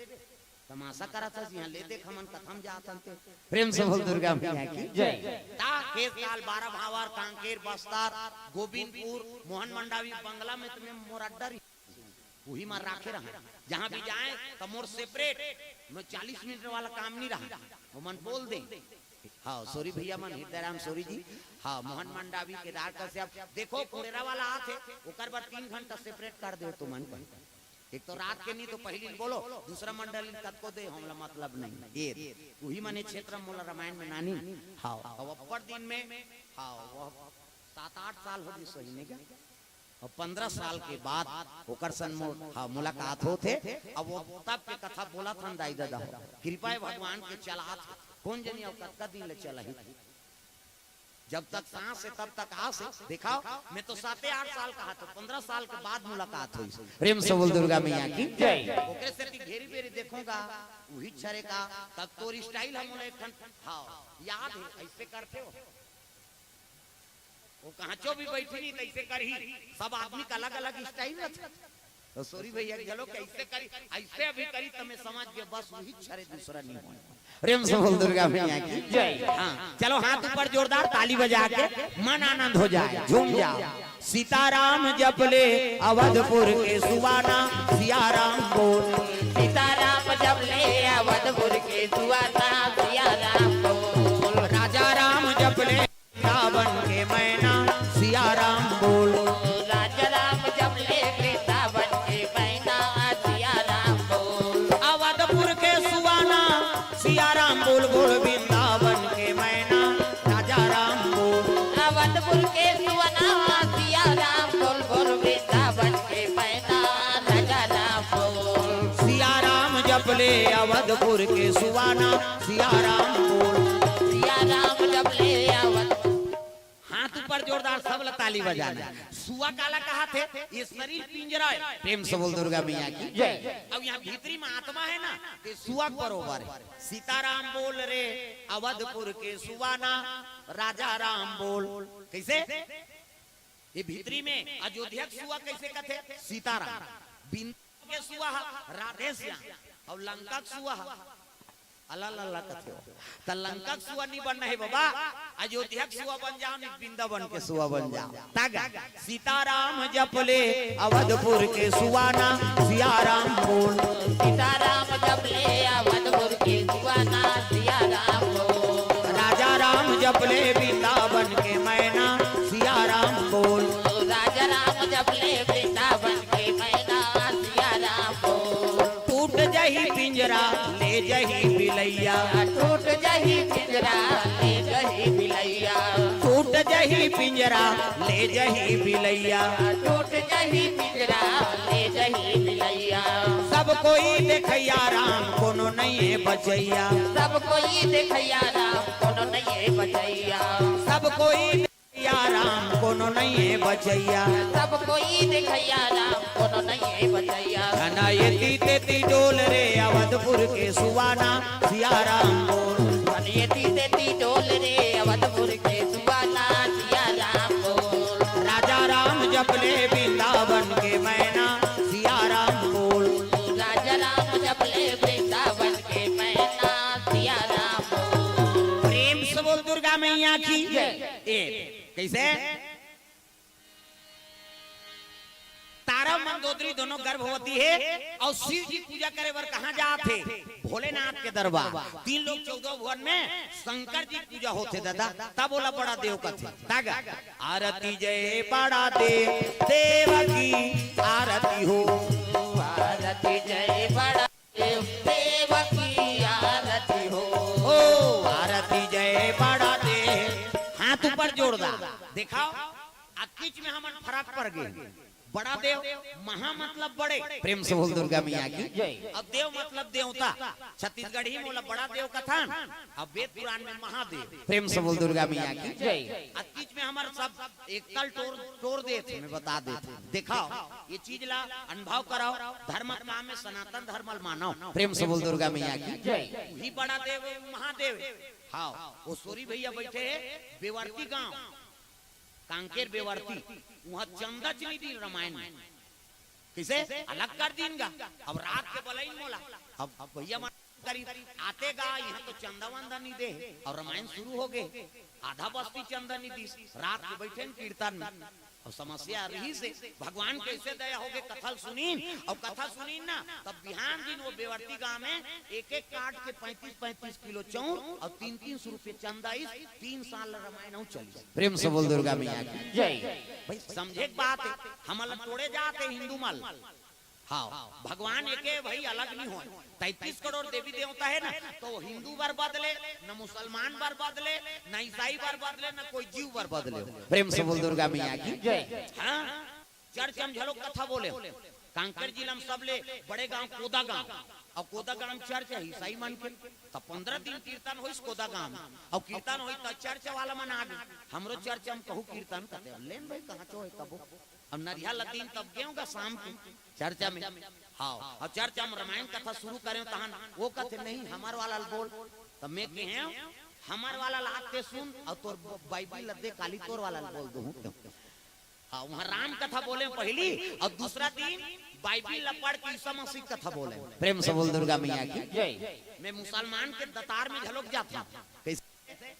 तमाशा करत हस, यहाँ ले देख हमन कथम जात हन ते। प्रेम से बोल दुर्गा मैया की जय। ता केस काल बारह भावर, कांकेर, बस्तर, गोविंदपुर, मोहन मंडावी बंगला में तुम्हें मोर अड्डा रही। उही मा राखे रहा। जहाँ भी जाए तो मोर सेपरेट, मैं चालीस मिनट वाला काम नहीं रहा। वो मन बोल दे। हाँ, सोरी भैया मन, हृदय राम सोरी जी। हाँ, मोहन मंडावी, केदार कश्यप। देखो, कुड़ेरा वाला आथे, ओकर बर तीन घंटा सेपरेट कर दे तुमन कर। एक तो रात के नहीं तो पहली बोलो, दूसरा मंडल कतको दे, हमला मतलब नहीं। ये उही मने क्षेत्र मोला रामायण में नानी। हाँ, अब अब्बड़ दिन में, हाँ, वो सात आठ साल हो गई सोही ने क्या? अब पन्द्रह साल के बाद ओकर सन मो-, हाँ, मुलाकात होत हे। अब वो तब के कथा बोलत हन दाई ददा हो। कृपा हे भगवान के चलात हे। कौन जनी अब कतका दिन ले चलही। जब तक सांस हे तब तक आस हे। देखा, मैं तो साते आठ साल कहा था, पन्द्रह साल के बाद मुलाकात होइस। प्रेम से बोल दुर्गा मैया की जय। ओकरे सेती घेरी बेरी देखोगा, उही छरे का, तब तोर स्टाइल हम एक ठन, हाँ, याद हे, ऐसे करते हो। वो कहाँ चो भी बैठी नहीं, तैसे करही। सब आदमी का अलग-अलग स्टाइल रथे। तो सोरी भैया के घलो कैसे करी, ऐसे अभी करी, तो मैं समझ गया, बस वही छरे, दूसरा नहीं होय। प्रेम से बोल दुर्गा मैया की जय। हाँ, चलो हाथ ऊपर जोरदार ताली बजा के मन आनंद हो जाए, झूम जाओ। सीताराम जप ले अवधपुर के सुवाना, सियाराम बोल। सीताराम जप ले अवधपुर के सुवाना, सियाराम बोल। राजा राम जप ले वृंदावन के मैना, सियाराम बोल। राजा राम जप ले वृंदावन के मैना, सियाराम बोल। अवधपुर के सुवाना, सियाराम बोल बोल। वृंदावन के मैना, राजा राम बोल। अवधपुर के सुवाना, सियाराम बोल बोल। वृंदावन के मैना, राजा राम बोल। सियाराम जप ले अवधपुर के सुवाना, सियाराम बोल। सियाराम जप ले अवध हाथ ऊपर जोरदार, सब ला ताली बजाना। सुआ काला कहाथे? ये शरीर पिंजरा हे। प्रेम से बोल दुर्गा मैया की जय। अब यहाँ भीतरी में आत्मा हे ना, ते सुआ के बरोबर हे। सीताराम बोल रे अवधपुर के सुवाना, राजा राम बोल। कैसे? ये भीतरी में अयोध्या के सुआ कैसे कथे? सीताराम। बिंदा के सुआ ह राधे श्याम, अउ लंका के सुआ ह अला लल्ला कथे हो। त लंका के सुआ नी बनना हे बाबा, अयोध्या के सुआ बन जाओ, नी वृंदावन के सुआ बन जाओ। तग सीताराम जपले अवधपुर के सुआ ना, सियाराम बोल। सीताराम जपले अवधपुर के सुआ ना, सियाराम बोल। राजा राम जपले वृंदावन के मैना, सियाराम बोल। राजा राम जपले वृंदावन के मैना, सियाराम बोल। टूट जही पिंजरा, ले जही बिलैया। टूट जही पिंजरा, ले जही बिलैया। टूट जही पिंजरा, ले जही बिलैया। टूट जही पिंजरा, ले जही बिलैया। सब कोई देखैया राम, कोनो नइये बचैया। सब कोई देखैया राम, कोनो नइये बचैया। सब कोई देखैया राम, कोनो नइये बचैया। सब कोई देखैया राम, कोनो नइये बचैया। धन एती तेती डोल रे अवधपुर के सुआ ना, सियाराम बोल। धन एती तेती डोल रे अवधपुर के सुआ ना, सियाराम बोल। राजा राम जपले वृंदावन के मैना, सियाराम बोल। राजा राम जपले वृंदावन के मैना, सियाराम बोल। प्रेम से बोल दुर्गा मैया की। जय। ए, कइसे? तारा मंदोदरी दोनों गर्भवती हे अउ शिव जी पूजा करे बर कहाँ जात हे? भोलेनाथ के दरबार। तीन लोक चौदह भुवन में शंकर जी पूजा होथे दादा, तब ओला बड़ा देव कथे। तग आरती जय बड़ा देव, देव की आरती हो। आरती जय बड़ा देव, देव की आरती हो। ओ आरती जय बड़ा देव। हाथ ऊपर जोर दा, देखाव। आ कीच में हमन फरक पर गे। बड़ा देव, महा मतलब बड़े। प्रेम से बोल दुर्गा मैया की। जय। अब देव मतलब देवता। छत्तीसगढ़ी में ओला बड़ा देव कथन, अब वेद पुराण में महादेव। प्रेम से बोल दुर्गा मैया की। जय। आ कीच में हमर सब एकता ल टोर, टोर देथे, मैं बता देथे। देखाव, ये चीज ला अनुभव कराव, धर्म काम में सनातन धर्म ल मानव। प्रेम से बोल दुर्गा मैया की। जय। उही बड़ा देव महादेव। हाँ, वो सोरी भैया बैठे हे बेवर्ती गांव, कांकेर बेवर्ती, उहाँ चंदा च नी दिन रमायन में। कइसे? अलग कर दिन गा। अब रात के बलइन मोला। अब, अब भैया मन करी आते गा, इहाँ तो चंदा वंदा नी दे हे। अउ रमायन शुरू हो गे। आधा बस्ती चंदा नी दिस। रात के बैठेन कीर्तन में। अउ समस्या रहिस हे, भगवान कइसे दया हो गे, कथा ल सुनीन, अउ कथा सुनीन ना, तब बिहान दिन वो बेवर्ती गांव में एक एक काट के पैंतीस पैंतीस किलो चाउर अउ तीन तीन सौ रुपये चंदा आइस, तीन साल रमायन अउ चलिस। प्रेम से बोल दुर्गा मैया की। जय। भाई, समझे के बात हे, हमन ल टोड़े जात हे हिंदू मन ल। हाँ, भगवान एके भाई, अलग नी होय। तैंतीस करोड़ देवी देवता हे ना, तो हिंदू बर बदले, न मुसलमान बर बदले, न ईसाई बर बदले, न कोई जीव बर बदले। प्रेम से बोल दुर्गा मैया की। जय। हाँ, चर्च हम झलो कथा बोले। कांकेर जिला में सबले बड़े गांव कोदा गांव, अउ कोदा गांव में चर्च हे ईसाई मन के। त पंद्रह दिन कीर्तन होइस कोदा गांव में, अउ कीर्तन होइस त चर्च वाला मन आ गे। हमरो चर्च हम कहूँ कीर्तन करते, अब लेन भाई कहाँ चो हे तबो। अब नरिहा लदीन तब गेंव गा शाम के चर्चा में। हाँ, अउ चर्चा में रमायन कथा शुरू करेंव तहन वो कथे, "नहीं, हमर वाला ल बोल।" त मैं कहेंव, "हमर वाला ल आते सुन, अउ तोर ब-, बाइबिल ल दे, काली तोर वाला ल बोल दूहूँ।" हाँ, उहाँ राम कथा बोले पहिली, अउ दूसरा दिन बाइबिल ल पढ़ के ईसा मसीह कथा बोले। प्रेम से बोल दुर्गा मैया की। जय। मैं मुसलमान के दतार में झलोक जात हँव। कइसे?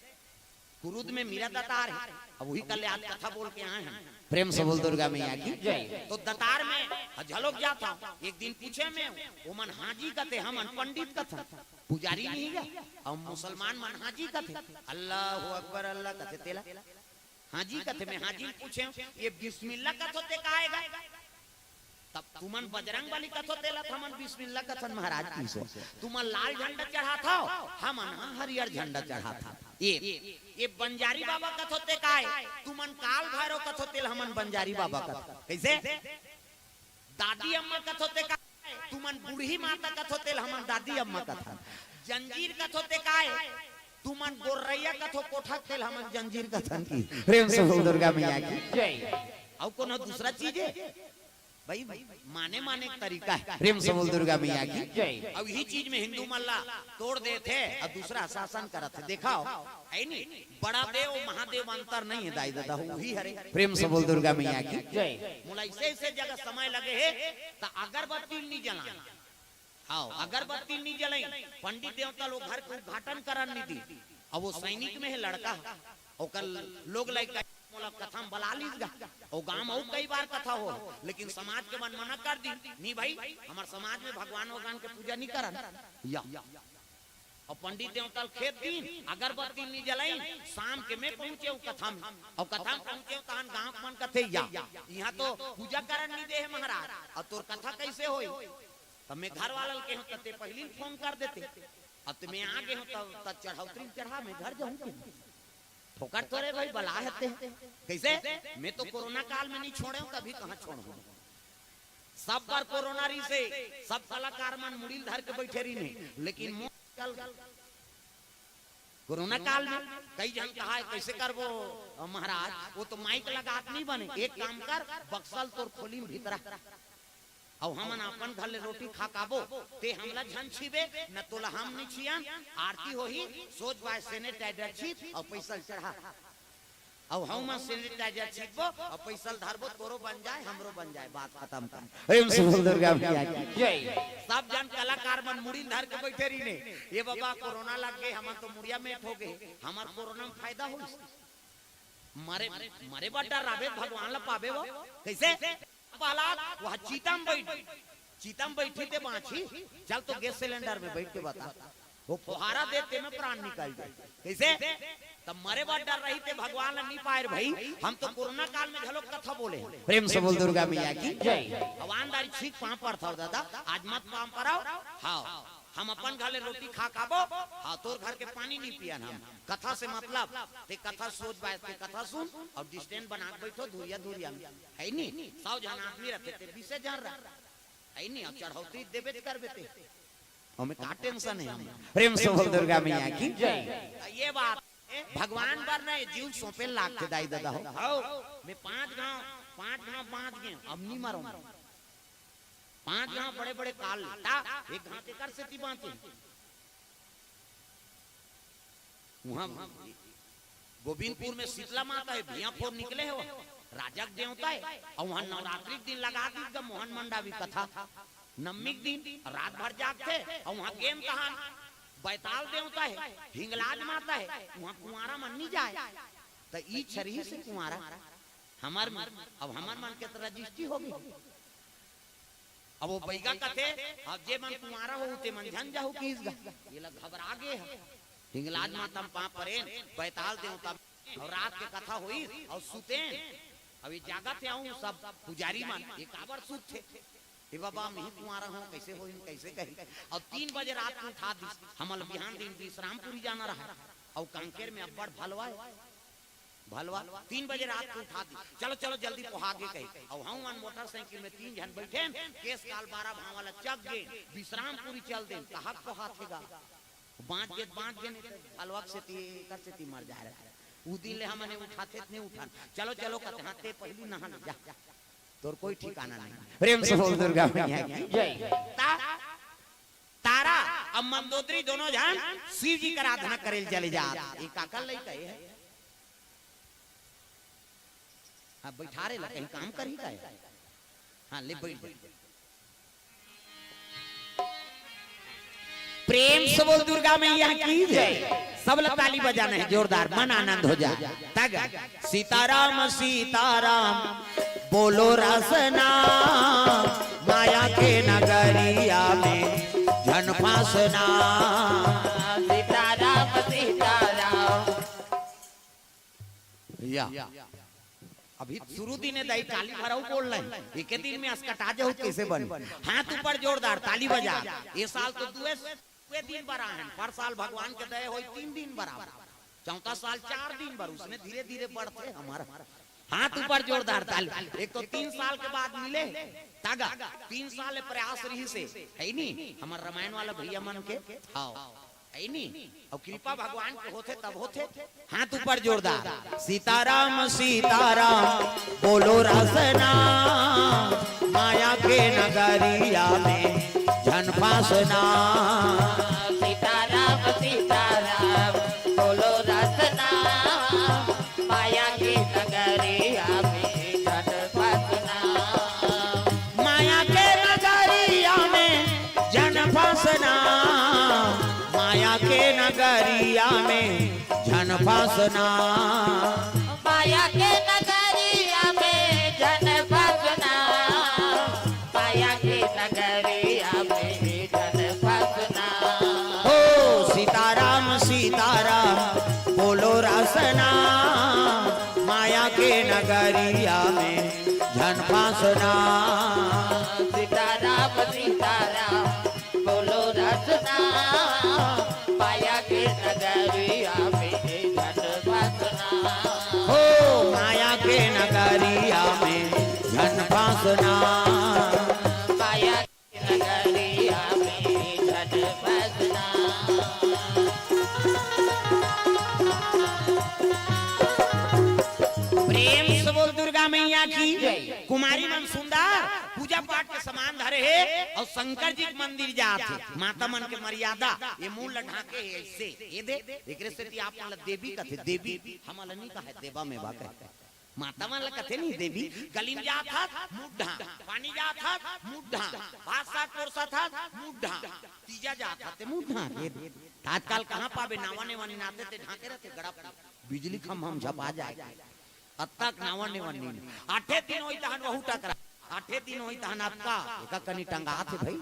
कुरुद में मीरा दतार हे, अब उही कल ले आज कथा बोल के आए हन। प्रेम से बोल दुर्गा मैया की। जय। तो दतार में झलोक जात हँव, एक दिन पूछेंव मैं, ओमन हाजी कथे, हमन पंडित कथन, पुजारी नहीं गा, अउ मुसलमान मन हाजी कथे, अल्लाहू अकबर अल्लाह कथे तेला हाजी कथे। मैं हाजी ल पूछेंव, ये बिस्मिल्ला कथो ते का हे गा? तब तुमन बजरंग बली कथो तेला त हमन बिस्मिल्ला कथन महाराज कहिस। तुमन लाल झंडा चढ़ाथव, हमन ह हरियर झंडा चढ़ाथन। ये, ये बंजारी बाबा कथो ते का हे? तुमन काल भैरव कथो तेला हमन बंजारी बाबा कथन। कइसे? दादी अम्मा कथो ते का हे? तुमन बूढ़ी माता कथो तेला हमन दादी अम्मा कथन। जंजीर कथो ते का हे? तुमन गोर्रैया कथो कोठा तेला हमन जंजीर कथन कहिस। प्रेम से बोल दुर्गा मैया की। जय। अउ कोनो दूसरा चीज हे? भाई, माने माने एक तरीका है। प्रेम से बोल दुर्गा मैया की। जय। अब यही चीज में हिंदू मन ला तोड़ देथे और दूसरा शासन करत हे। देखा हो, है नी? बड़ा देव महादेव अंतर नहीं है दाई ददा, वही हरे। प्रेम से बोल दुर्गा मैया की। जय। मोला ऐसे ऐसे जगह समय लगे है, त अगरबत्ती नहीं जलाए। हाँ, अगरबत्ती नहीं जलाई, पंडित देवता लोग घर के उद्घाटन करन नहीं दी। अब वो सैनिक में है लड़का, ओकर लोग लइका मोला कथा में बला लीस गा। ओ गांव में अउ कई बार कथा हो, लेकिन समाज के मन मना कर दी, "नहीं भाई, हमार समाज में भगवान वगवान के पूजा नहीं करन।" या। और पंडित देवता ल खेत दिन, अगरबत्ती नहीं जलाइन, शाम के मैं पहुंचे हूँ कथा में। और कथा में पहुंचे हूँ, तहन गांव के मन कथे, "या, यहाँ तो पूजा करन नहीं दे है महाराज, और तोर कथा कैसे होई?" तब मैं घर वाला ल कहूँ, "तते पहली फोन कर देते, अब तो मैं आ गए हूँ, तब तब चढ़ौतरी चढ़ा, मैं घर जाऊँ के।" फोकट थोरे भाई, बला हते। कैसे? मैं तो कोरोना काल में नहीं छोड़े हूँ, तभी कहाँ छोड़ूँ? सब बार कोरोना रही से, सब कलाकार मन मुड़ील धर के बैठे रही नहीं, लेकिन मोर चल गल। कोरोना काल में कई झन कहा है, "कैसे करबो अ, महाराज, वो तो माइक लगात नहीं बने, एक काम कर, बक्सल तोर खोली में भीतरा, अउ हमन अपन घर ले रोटी खा काबो, ते हमला झन छीबे, न तोला हम नहीं छियन, आरती होही, सोच बाय सैनिटाइजर छीब अउ पैसा ल चढ़ा।" अउ हमन सैनिटाइजर छीबो अउ पैसा ल धरबो, तोरो बन जाए, हमरो बन जाए, बात खत्म। प्रेम से बोल दुर्गा मैया की। जय। सब जन कलाकार मन मुड़ी धर के बैठे रहिने, "ये बाबा कोरोना लग गए, हमन तो मुड़िया मेट हो गए, हमर कोरोना में फायदा होइस?" मरे, मरे बर डर्राबे, भगवान ला पाबे वो। कैसे? प्रहलाद, वह चीता में बैठ, चीता में बैठी ते बांची, चल तो गैस सिलेंडर में बैठ के बता, वो फुहारा दे ते में प्राण निकल जाए। कैसे? तब मरे बर डर रही ते भगवान ला नहीं पाए रे भाई। हम तो कोरोना काल में घलो कथा बोले हैं। प्रेम से बोल दुर्गा मैया की। जय। भगवान दारी छीक पांव परथव दादा, आज मत पांव परव। हाँ, हम अपन घर ले रोटी खा खाबो, हाँ, तोर घर के पानी नहीं पियन हम। कथा से मतलब, ते कथा सोच बाय, ते कथा सुन अउ डिस्टेंस बना के बैठो धुरिया धुरिया में। है नी? सौ झन आदमी रहते, ते बीसे झन रह। है नी? अब चढ़ौती देबे त करबे ते। हमें का टेंशन है हम? प्रेम से बोल दुर्गा मैया की। जय। ये बात है, भगवान बर नहीं, जीव सौंपे लागथे दाई ददा हो। हौ, मैं पांच घांव, पांच घांव बांच गेंव, अब नहीं मरंव। पांच घांव बड़े-बड़े काल ले, ता एक घांव तेकर सेती बांचे। उहां गोविंदपुर में शीतला माता है, भुइयां फोर निकले हे वो, राजा के देवता है, अउ उहां नवरात्रि के दिन लगा दीस गा मोहन मंडावी कथा, नवमी के दिन रात भर जागथे, अउ उहां गेंव तहान बैताल देवता है, हिंगलाज माता है, उहां कुंवारा मन नहीं जाए, त ई छरही से कुंवारा हमर, अब हमर मन के त रजिस्ट्री हो गई। अब वो बैगा कथे, "अब जे मन कुंवारा हो, ते मन झन जाहू," किहिस गा। ये ला घबरा गे ह। हिंगलाज माता म पांव परेन, बैताल देवता अउ रात के कथा होइस अउ सुतेन। अब ये जागत हे अउ सब पुजारी मन, "ये काबर सुतथे? ए बाबा, हम ही कुंवारा हो, कैसे होही, कैसे कही?" अउ तीन बजे रात के उठा दीस, हमन ल बिहान दिन विश्रामपुरी जाना रहा, अउ कांकेर में अब्बड़ भलवा हे। भलवा तीन बजे रात के उठा दीस, "चलो, चलो, जल्दी पोहा गे," कही। अउ हम मन मोटरसाइकिल में तीन झन बैठेन, केस काल बारह भांव वाला चक गेन, विश्रामपुरी चल देन, कहां के पोहाथे गा? बांच गे, बांच गे, नहीं तो भलवा के सेती, एकर सेती मर जाए रहे। उ दिन ले हमन उठाथे त नहीं उठन, "चलो, चलो," कथे, "हाँ, ते पहली नहा ले जा, तोर कोई ठिकाना नहीं।" प्रेम से बोल दुर्गा मैया की। जय। ता-, तारा अब मंदोदरी दोनों झन शिव जी के आराधना करे ल चले जात। ये काकर लइका हे? हाँ, बैठा रे ला, कहीं काम करही का हे? हाँ, ले बैठ जा। प्रेम से बोल दुर्गा मैया की जय। सब ला ताली बजाना है जोरदार, मन आनंद हो जाए। तग सीताराम सीताराम बोलो रसना, माया के नगरिया में झन फासना। सीताराम सीताराम। या। अभी शुरू दिन हे दाई, काली भर अउ बोल रहे हैं। एके दिन में असकटा जाहू, कैसे बन? हाथ ऊपर जोरदार, ताली बजा। ये साल तो दुए, दुए दिन बर आए हैं। पर साल भगवान के दया होई, तीन दिन बर आए। चौथा साल चार दिन बर, उसमें धीरे-धीरे बढ़थे हमर। हाथ ऊपर जोरदार, ताली। एक तो तीन साल के बाद मिले, तग तीन साल ले प्रयास रहिसे, है नी? हमर रामायण वाला भैया मन के, हाँ। है नी? अउ कृपा भगवान के होथे तब होथे। हाथ ऊपर जोरदार। सीताराम सीताराम बोलो रसना, माया के नगरिया में झन फासना। सीताराम सीताराम बोलो रसना, माया के नगरिया में झन फासना। माया के नगरिया में झन फासना, माया के नगरिया में झन फासना। माया के नगरिया में झन फासना, माया के नगरिया में झन फासना। हो सीताराम सीताराम बोलो रसना, माया के नगरिया में झन फासना। सीताराम सीताराम बोलो रसना, माया के नगरिया में झन फासना। हो माया के नगरिया में झन फासना। माया के नगरिया में झन फासना। प्रेम से बोल दुर्गा मैया की। कुमारी मन सुंदर पूजा पाठ के सामान धरे हे अउ शंकर जी के मंदिर जात हे। माता मन के मर्यादा, ये मुंह ल ढांके हे ऐसे, ये दे, एकरे सेती आप मन ल देवी कथे, देवी हमन ल नहीं कहे, देवा में बा कहे। माता मन ल कथे नहीं देवी। गली में जात हस, मुंह ढांक, पानी जात हस, मुंह ढांक, भात साग परोसत हस, मुंह ढांक, तीजा जात हस, ते मुंह ढांक, ये दे। आजकल कहाँ पाबे, नावा नेवा निनाते ते ढांके रहते, गड़ा बिजली खम्भा म झपा जाए। अतका नावा नेवा नीन। आठे दिन होई तहन वहू टकरा। आठे दिन होई तहन अतका, एका कनी टंगात हे भाई।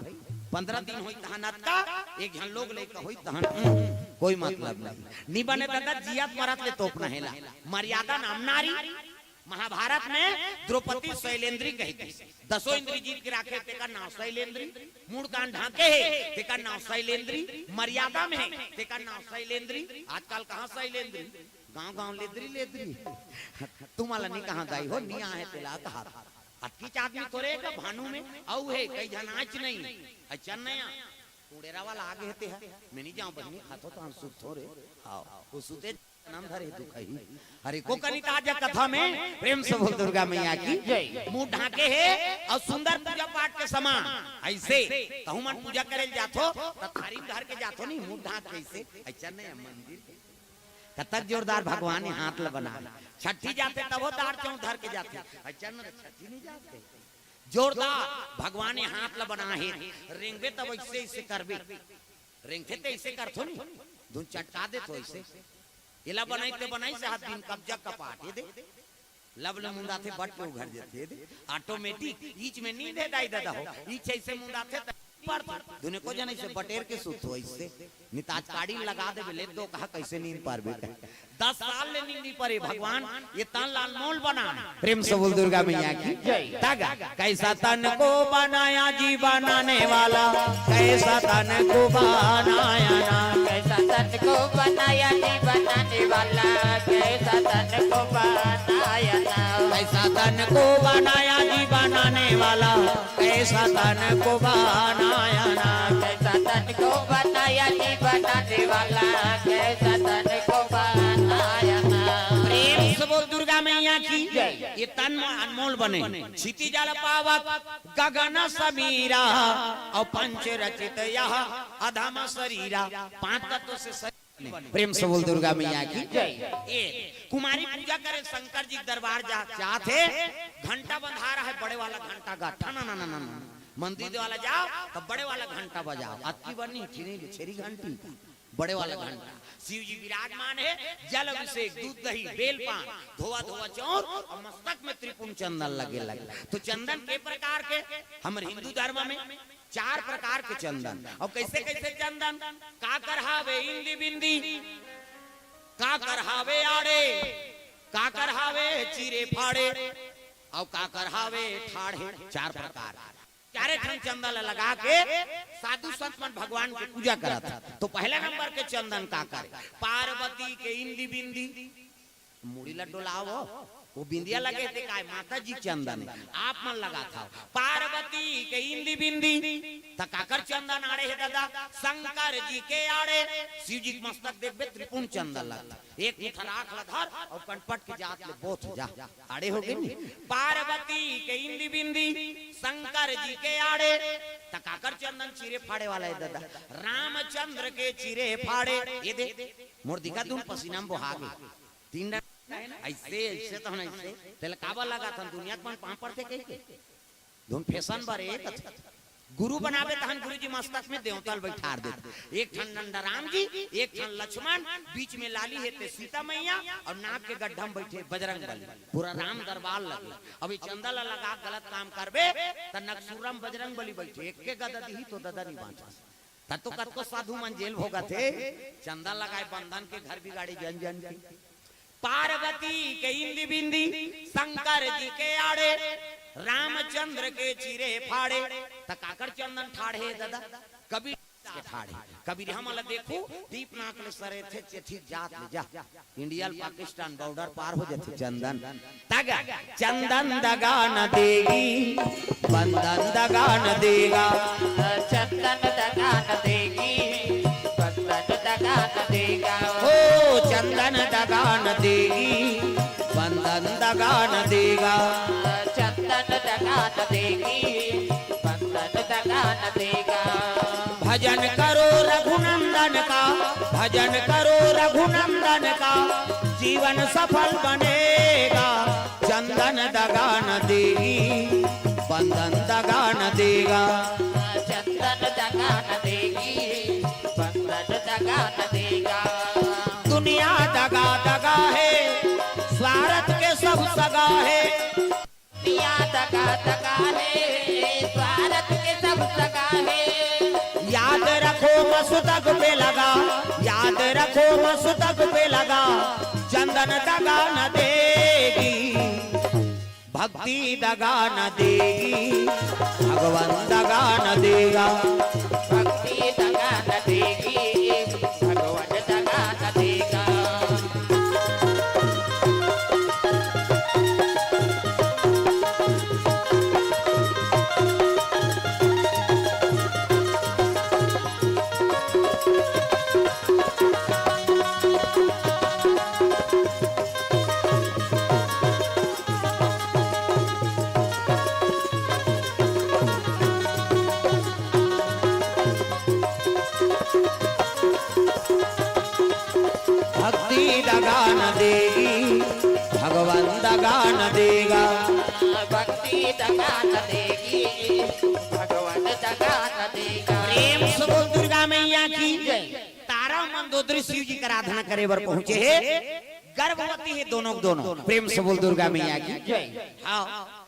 पंद्रह दिन होई तहन अतका, एक झन लोग लइका होई तहन, उहुं, कोई मतलब नहीं। नी बने दादा, जियत मरत ले तोपना हेला। मर्यादा नाम नारी। महाभारत में द्रौपदी शैलेंद्री कही थी, दसों इंद्री जीत के राखे, तेकर नाव शैलेंद्री। मुड़ कान ढांके हे, तेकर नाव शैलेंद्री। मर्यादा में हे, तेकर नाव शैलेंद्री। आजकल कहाँ शैलेंद्री? गांव गांव लेदरी लेदरी। तुमला नहीं कहाँ दाई हो, नहीं आहे तेला कहा। अतकीच आदमी तोरे का भानु में, अउ हे, कई झन आच नहीं। अच्छा नया, कुड़ेरा वाला आगे हे ते हा। मैं नहीं जाऊं बहिनी, खातो तो हम सुत थोरे। आओ, वो सुते नाम धरे दुख ही। अरे को कनी ताजा कथा में प्रेम से बोल दुर्गा मैया की। जय। मुंह ढांके हे अउ सुंदर पूजा पाठ के समान। ऐसे तहु मन पूजा करे ल जाथो, त थारी में धर के जाथो नहीं, मुंह ढांक के ऐसे। अच्छा नहीं, मंदिर के। कतक जोरदार भगवान ये हाथ ल बना। छठी जाथे तभो दार चौं धर के जाथे। अच्छा न छठी नहीं जाथे। जोरदार भगवान ये हाथ ल बना हे। रेंगबे तब ऐसे ऐसे करबे। रेंगथे ते ऐसे करथो नहीं। धुन चटका देथो ऐसे। एला बनाई ते बनाई से हाथ दिन कब्जा कपाट, ये दे। लब ले मुंदाथे बट के उघर देथे, ये दे। ऑटोमेटिक, ईच में नींद हे दाई दादा हो। ईच ऐसे मुंदाथे त पर धुने को जन ऐसे बटेर के सुत हो ऐसे। निताज काड़ी लगा देबे, ले दो कहा कैसे नींद पारबे कहे। दस साल ले नींद नहीं परे भगवान, ये तन लाल मोल बना। प्रेम से बोल दुर्गा मैया की। जय। तागा, कैसा तन को बनाया जी बनाने वाला, कैसा तन को बनाया ना। कैसा तन को बनाया जी बनाने वाला, कैसा तन को बनाया ना। कैसा तन को बनाया जी बनाने वाला, कैसा तन को बनाया ना। कैसा तन को बनाया जी बनाने वाला, कैसा तन को बनाया ना। प्रेम से बोल दुर्गा मैया की। जय। ये तन मन अनमोल बने। क्षिति जल पावक गगन समीरा, अउ पंच रचित यह अधम शरीरा। पांच तत्व से शरीर बने। प्रेम से बोल दुर्गा मैया की। जय। ये कुमारी पूजा करे शंकर जी के दरबार जा, जात हे, घंटा बंधा रहा है, बड़े वाला घंटा गा, ठना ना ना ना ना। मंदिर वाला जाओ, तब बड़े वाला घंटा बजाओ। अतकी बनी, ठीक नहीं, छेरी घंटी। बड़े वाला घंटा। शिव जी विराजमान हे, जल अभिषेक, दूध दही, बेल पान, धोवा धोवा चौर अउ मस्तक में त्रिपुंड चंदन लगे लगे। तो चंदन के प्रकार के, हमर हिंदू धर्म में चार प्रकार के चंदन। अउ कैसे कैसे चंदन? काकर हावे इंदी बिंदी, काकर हावे आड़े, काकर हावे चीरे फाड़े, अउ काकर हावे ठाढ़े। चार प्रकार। चारे ठन चंदन ल लगा के साधु संत मन भगवान के पूजा करत हे। तो पहला नंबर के चंदन काकर हे? पार्वती के इंदी बिंदी, मुड़ी ल डोलावो, वो बिंदिया लगे हे ते काय, माता जी के चंदन हे, आप मन लगाथव। पार्वती के इंदी बिंदी, त काकर चंदन आड़े हे ददा? शंकर जी के आड़े। शिव जी के मस्तक देखबे, त्रिपुंड चंदन लगथे। एक मुठा राख ल धर अउ कनपट के जात ले बोथ जा, आड़े हो गे नी। पार्वती के इंदी बिंदी, शंकर जी के आड़े, त काकर चंदन चीरे फाड़े वाला हे ददा? रामचंद्र के चीरे फाड़े। ये दे, मोर दिखा दुन पसीना म बोहा गे। तीन डंडा हे ना, अइसे, अइसे तो हम अइसे। तेला काबर लगाथन, दुनिया के मन पाँव पड़थे कहिके? धुन फैशन बर एक गुरु बनाबे तहन गुरु जी मस्तक में देवता ल बइठार देथे। एक ठन डंडा राम जी, एक ठन लक्ष्मण, बीच में लाली हे ते सीता मैया, अउ नाक के गड्ढा म बइठे बजरंग बली। पूरा राम दरबार लगे। अब ये चंदा ला लगा गलत काम करबे, त नकसूरम बजरंग बली बइठे, एक के गदा दिही तो ददा नी बांचस। त तो कतको साधु मन जेल भोगत हे, चंदा लगाए बंदन के घर बिगाड़े जन जन के। पार्वती के इंदी बिंदी, शंकर जी के आड़े, रामचंद्र के चीरे फाड़े। त काकर चंदन ठाढ़े ददा? कबीर के ठाढ़े। कबीर हमन ल देखू, दीप नाक ले सरे थे, चेथी जात ले जा। इंडिया ल पाकिस्तान बॉर्डर पार हो जाथे चंदन। तगा, चंदन दगा न देगी, बंदन दगा न देगा। चंदन दगा न देगी, बंदन दगा न देगा। हो, चंदन दगा न देगी, बंदन दगा न देगा। चंदन दगा न देगी, बंदन दगा न देगा। भजन करो रघुनंदन का, भजन करो रघुनंदन का, जीवन सफल बनेगा। चंदन दगा न देगी, बंदन दगा न देगा। चंदन दगा न देगी, बंदन दगा न देगा। दुनिया दगा दगा हे, स्वार्थ के सब सगा हे। दुनिया दगा दगा हे, स्वार्थ के सब सगा हे। याद रखो मस्तक पे लगा, याद रखो मस्तक पे लगा, चंदन दगा न देगी, भक्ति दगा न देगी, भगवान दगा न देगा। भक्ति दगा न देगी, भगवान दगा न देगा। भक्ति दगा न देगी, भगवान दगा न देगा। भक्ति दगा न देगी, भगवान दगा न देगा। प्रेम से बोल दुर्गा मैया की जय। तारा मंदोदरी शिव जी के आराधना करे बर पहुंचे हे, गर्भवती हे दोनों के दोनों। प्रेम से बोल दुर्गा मैया की जय। हाँ,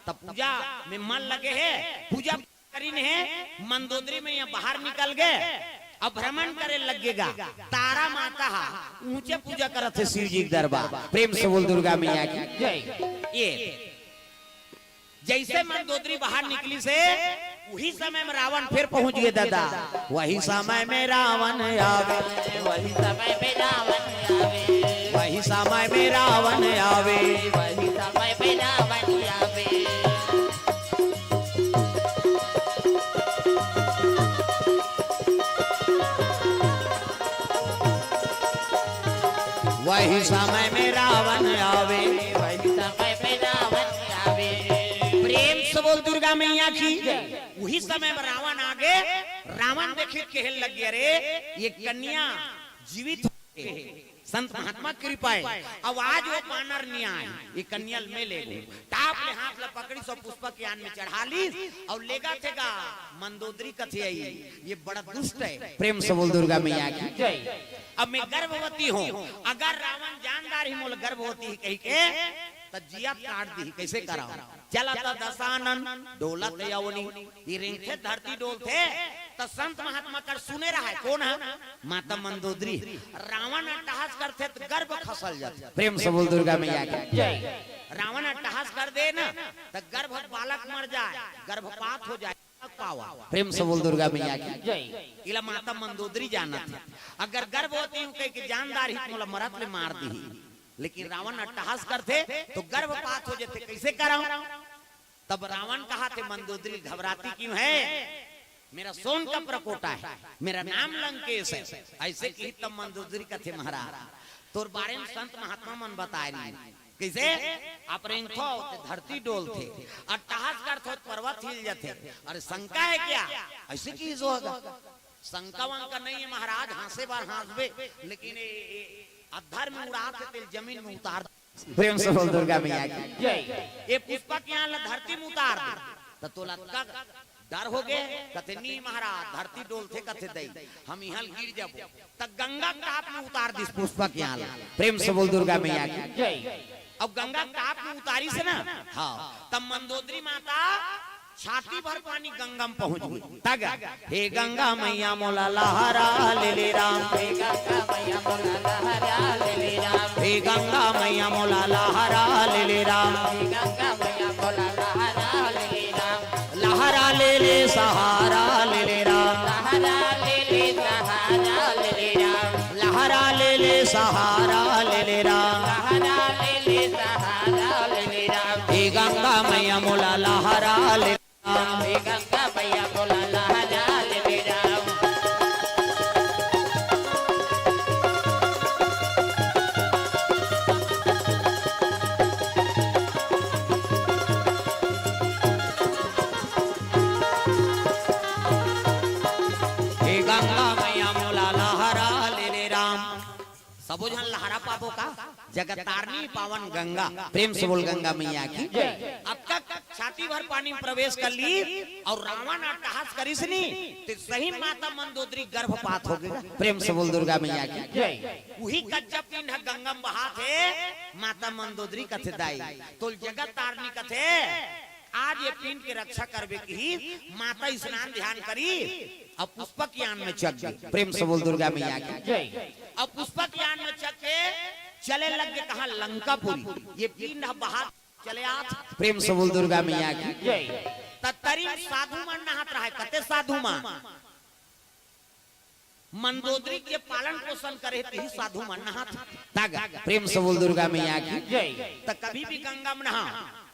तब पूजा में मन लगे हे, पूजा करिन हे, मंदोदरी मैया बाहर निकल गे, अब भ्रमण करे लग गे गा। तारा माता हा ऊंचे पूजा करत हे शिव जी के दरबार। प्रेम से बोल दुर्गा मैया की जय। ये जइसे मंदोदरी बाहर निकलिस हे, उही समय में रावण फेर पहुंच गे ददा। वही समय में रावण आवे, वही समय में रावण आवे, वही समय में रावण आवे, वही समय में रावण आवे। वही समय में रावण आवे, वही समय में रावण आवे। प्रेम से बोल दुर्गा मैया की। उही समय में रावण आगे, रावण देखित कहे लग गे, "अरे, ये कन्या जीवित हे।" संत महात्मा कृपा हे। अब आज वो बानर नी आए, ये कन्या ल मैं ले गो। टाप ले हाथ ल पकड़िस अउ पुष्पक यान में चढ़ा लिस अउ लेगथे गा मंदोदरी कथे आई, ये बड़ा दुष्ट हे। प्रेम से बोल दुर्गा मैया की जय। अब मैं गर्भवती हूँ, अगर रावण जान डारही मोला गर्भवती हे कहिके, त जियत काट दिही, कइसे कराव? चलत दसानन डोलत अवनी, ये रेंगथे धरती डोलथे, त संत महात्मा कर सुने रहय, कोन ह? माता मंदोदरी। रावण अट्टहास करथे त गर्भ खसल जाथे। प्रेम से बोल दुर्गा मैया की जय। रावण अट्टहास कर दे ना, त गर्भ बालक मर जाय, गर्भपात हो जाय, पावा। प्रेम से बोल दुर्गा मैया की जय। इला माता मंदोदरी जानत हे। अगर गर्भवती हूँ कहिके जान डारही त मोला मरत ले मार दिही। लेकिन रावण अट्टहास करथे तो गर्भपात हो जथे, कइसे करंव? तब रावण कहथे, मंदोदरी घबराती क्यों है? मेरा सोन का परपोटा है, मेरा नाम लंकेश है। अइसे किही तब मंदोदरी कथे, महाराज, तोर बारे में संत महात्मा मन बताय रिहिन। कइसे? आप रेंगथव ते धरती डोलथे, अट्टहास करथव त पर्वत हिल जथे। अरे शंका है क्या? अइसे किहिस होही गा। शंका वंका नइ हे महाराज, हाँसे बर हाँसबे, लेकिन ए, ए, अधर में उड़ाथे तेला जमीन में उतार दे। प्रेम से बोल दुर्गा मैया की। जय। ए पुष्पक यान ला धरती में उतार दे, त तोला अतका डर होगे? कथे, नी महाराज, धरती डोलथे कथे दई, हम इहाँ ले गिर जाबो। त गंगा के ताप में उतार दिस पुष्पक यान ला। प्रेम से बोल दुर्गा मैया की। जय। अब गंगा के ताप में उतारिस ना, हाँ, तब मंदोदरी माता छाती भर पानी गंगा में पहुँच गे। त गा, हे गंगा मैया मोला लहरा ले ले राम। हे गंगा मैया मोला लहरा ले ले राम। हे गंगा मैया मोला लहरा ले ले राम। हे गंगा मैया मोला लहरा ले ले राम। लहरा ले ले सहारा ले ले राम। लहरा ले ले सहारा ले ले राम। लहरा ले ले सहारा ले ले राम। लहरा ले ले सहारा ले ले राम। हे गंगा मैया मोला लहरा ले राम। हे गंगा मैया मोला लहरा ले ले राम। हे गंगा मैया मोला लहरा ले ले राम। सबो झन लहरा पाबो का? जगत तारनी पावन गंगा। प्रेम से बोल गंगा मैया की। जय। अतका छाती भर पानी में प्रवेश कर ली अउ रावण अट्टहास करिस नी, त सही माता मंदोदरी गर्भपात होगे। प्रेम से बोल दुर्गा मैया की। जय। उही कच्चा पिंड ह गंगा में बहाथे, माता मंदोदरी कथे दाई, तोला जगत तारनी कथे, आज ए पिंड के रक्षा करबे किही, माता स्नान ध्यान करी, अब पुष्पक यान में चघ गे। प्रेम से बोल दुर्गा मैया की। जय। अब पुष्पक यान में चघ के चले लग गे कहाँ? लंकापुरी। ए पिंड ह बहात चले आत। प्रेम से बोल दुर्गा मैया की। जय। त तरी म साधु मन नहात रहय, कते साधु मन? मंदोदरी के पालन पोषण करे तिही साधु मन नहात। त गा, प्रेम से बोल दुर्गा मैया की। जय। त कभी भी गंगा में नहा,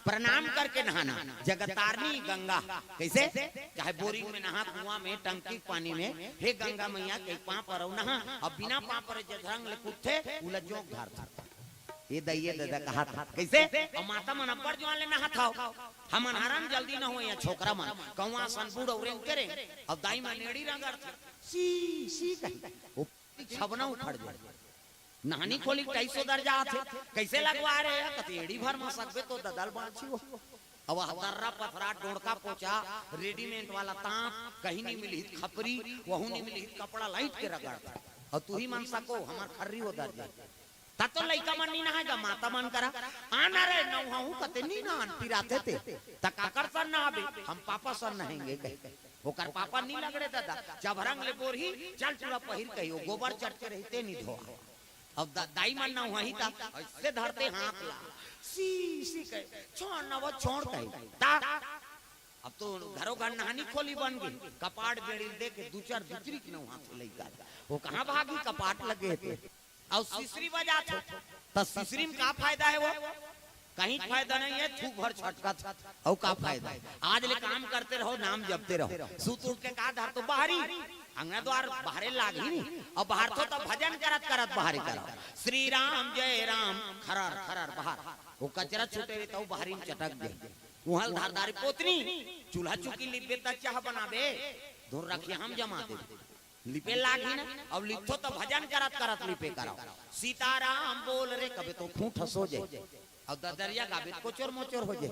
प्रणाम करके नहाना। जगत तारनी गंगा, कइसे? चाहे बोरिंग में नहा, कुआं में, टंकी के पानी में, हे गंगा मैया के पाँव परव नहा। अब बिना पाँव परे जे ढंग ले कूदथे, उला जोंक धरथे। ए दई ए ददा कहत हे। कइसे? अउ माता मन अब्बड़ जुवार ले नहात हव। हमन हरन जल्दी नहावय, ए छोकरा मन कौवा सन बूड़ अउ रेंगते रेंग, अउ दाई मन एड़ी रगड़थे। सी, सी कही। ओ छबना उखड़ जाय। नहानी खोली के टाइस ओदर जात हे। कइसे लगवा रे? कथे एड़ी भर म सकबे तो ददा ल बाँचही ओ। अब ह दर्रा पथरा, डोड़का पोचा, रेडीमेड वाला तांत, कहीं नी मिलही त खपरी, वहू नी मिलही त कपड़ा लाइट के रगड़थे। अउ तुही मन सको, हमर खर्री ओदर जाय। त तो लइका मन नी नहाय गा, माता मन करा। आ ना रे, नहवाहूँ कथे नी नहान, पिराथे ते। त काकर सन नहाबे, हम पापा सन नहाएंगे कहे। ओकर पापा नी लगड़े ददा, चभरंग ले बोरही, चल टूरा पहिर कही, ओ गोबर चट के रहिथे नी धोवा। अब द-, दाई मन नहवाही त अइसे धरथे हाथ ला, सी, सी कहे, छोड़ ना वो, छोड़ कहे। त अब तो घरो घर नहानी खोली बन गे, कपाट बेड़ी ल दे के दू चार दूसरी के नहवाथे लइका। ओ कहाँ भागही, कपाट लगे हे ते। अउ सिसरी बजात हो, त सिसरी में का फायदा हे वो? कहीं फायदा नइ हे, थूक भर छटकत, अउ का फायदा हे? आज ले काम करते रहो, नाम जपते रहो। सुत उठ के का धरथो? बाहरी, अंगना द्वार बाहरे लागही नी। अउ बाहरथो त भजन करत करत बाहरी करो, श्री राम जय राम, खरर खरर बाहर। ओ कचरा छूटे रही त ओ बाहरी में चटक दे। उहाँ ल धर दारी पोतनी, चूल्हा चुकी लिपबे त चाह बनाबे, धुन रखिया हम जमा देबे। लिपे लागही ना, अब लिपथो त भजन करत करत लिपे करव। सीताराम बोल रे कबे तो खूंट हंसो जाय। अब ददरिया गाबे त कोचोर मोचोर हो जाय।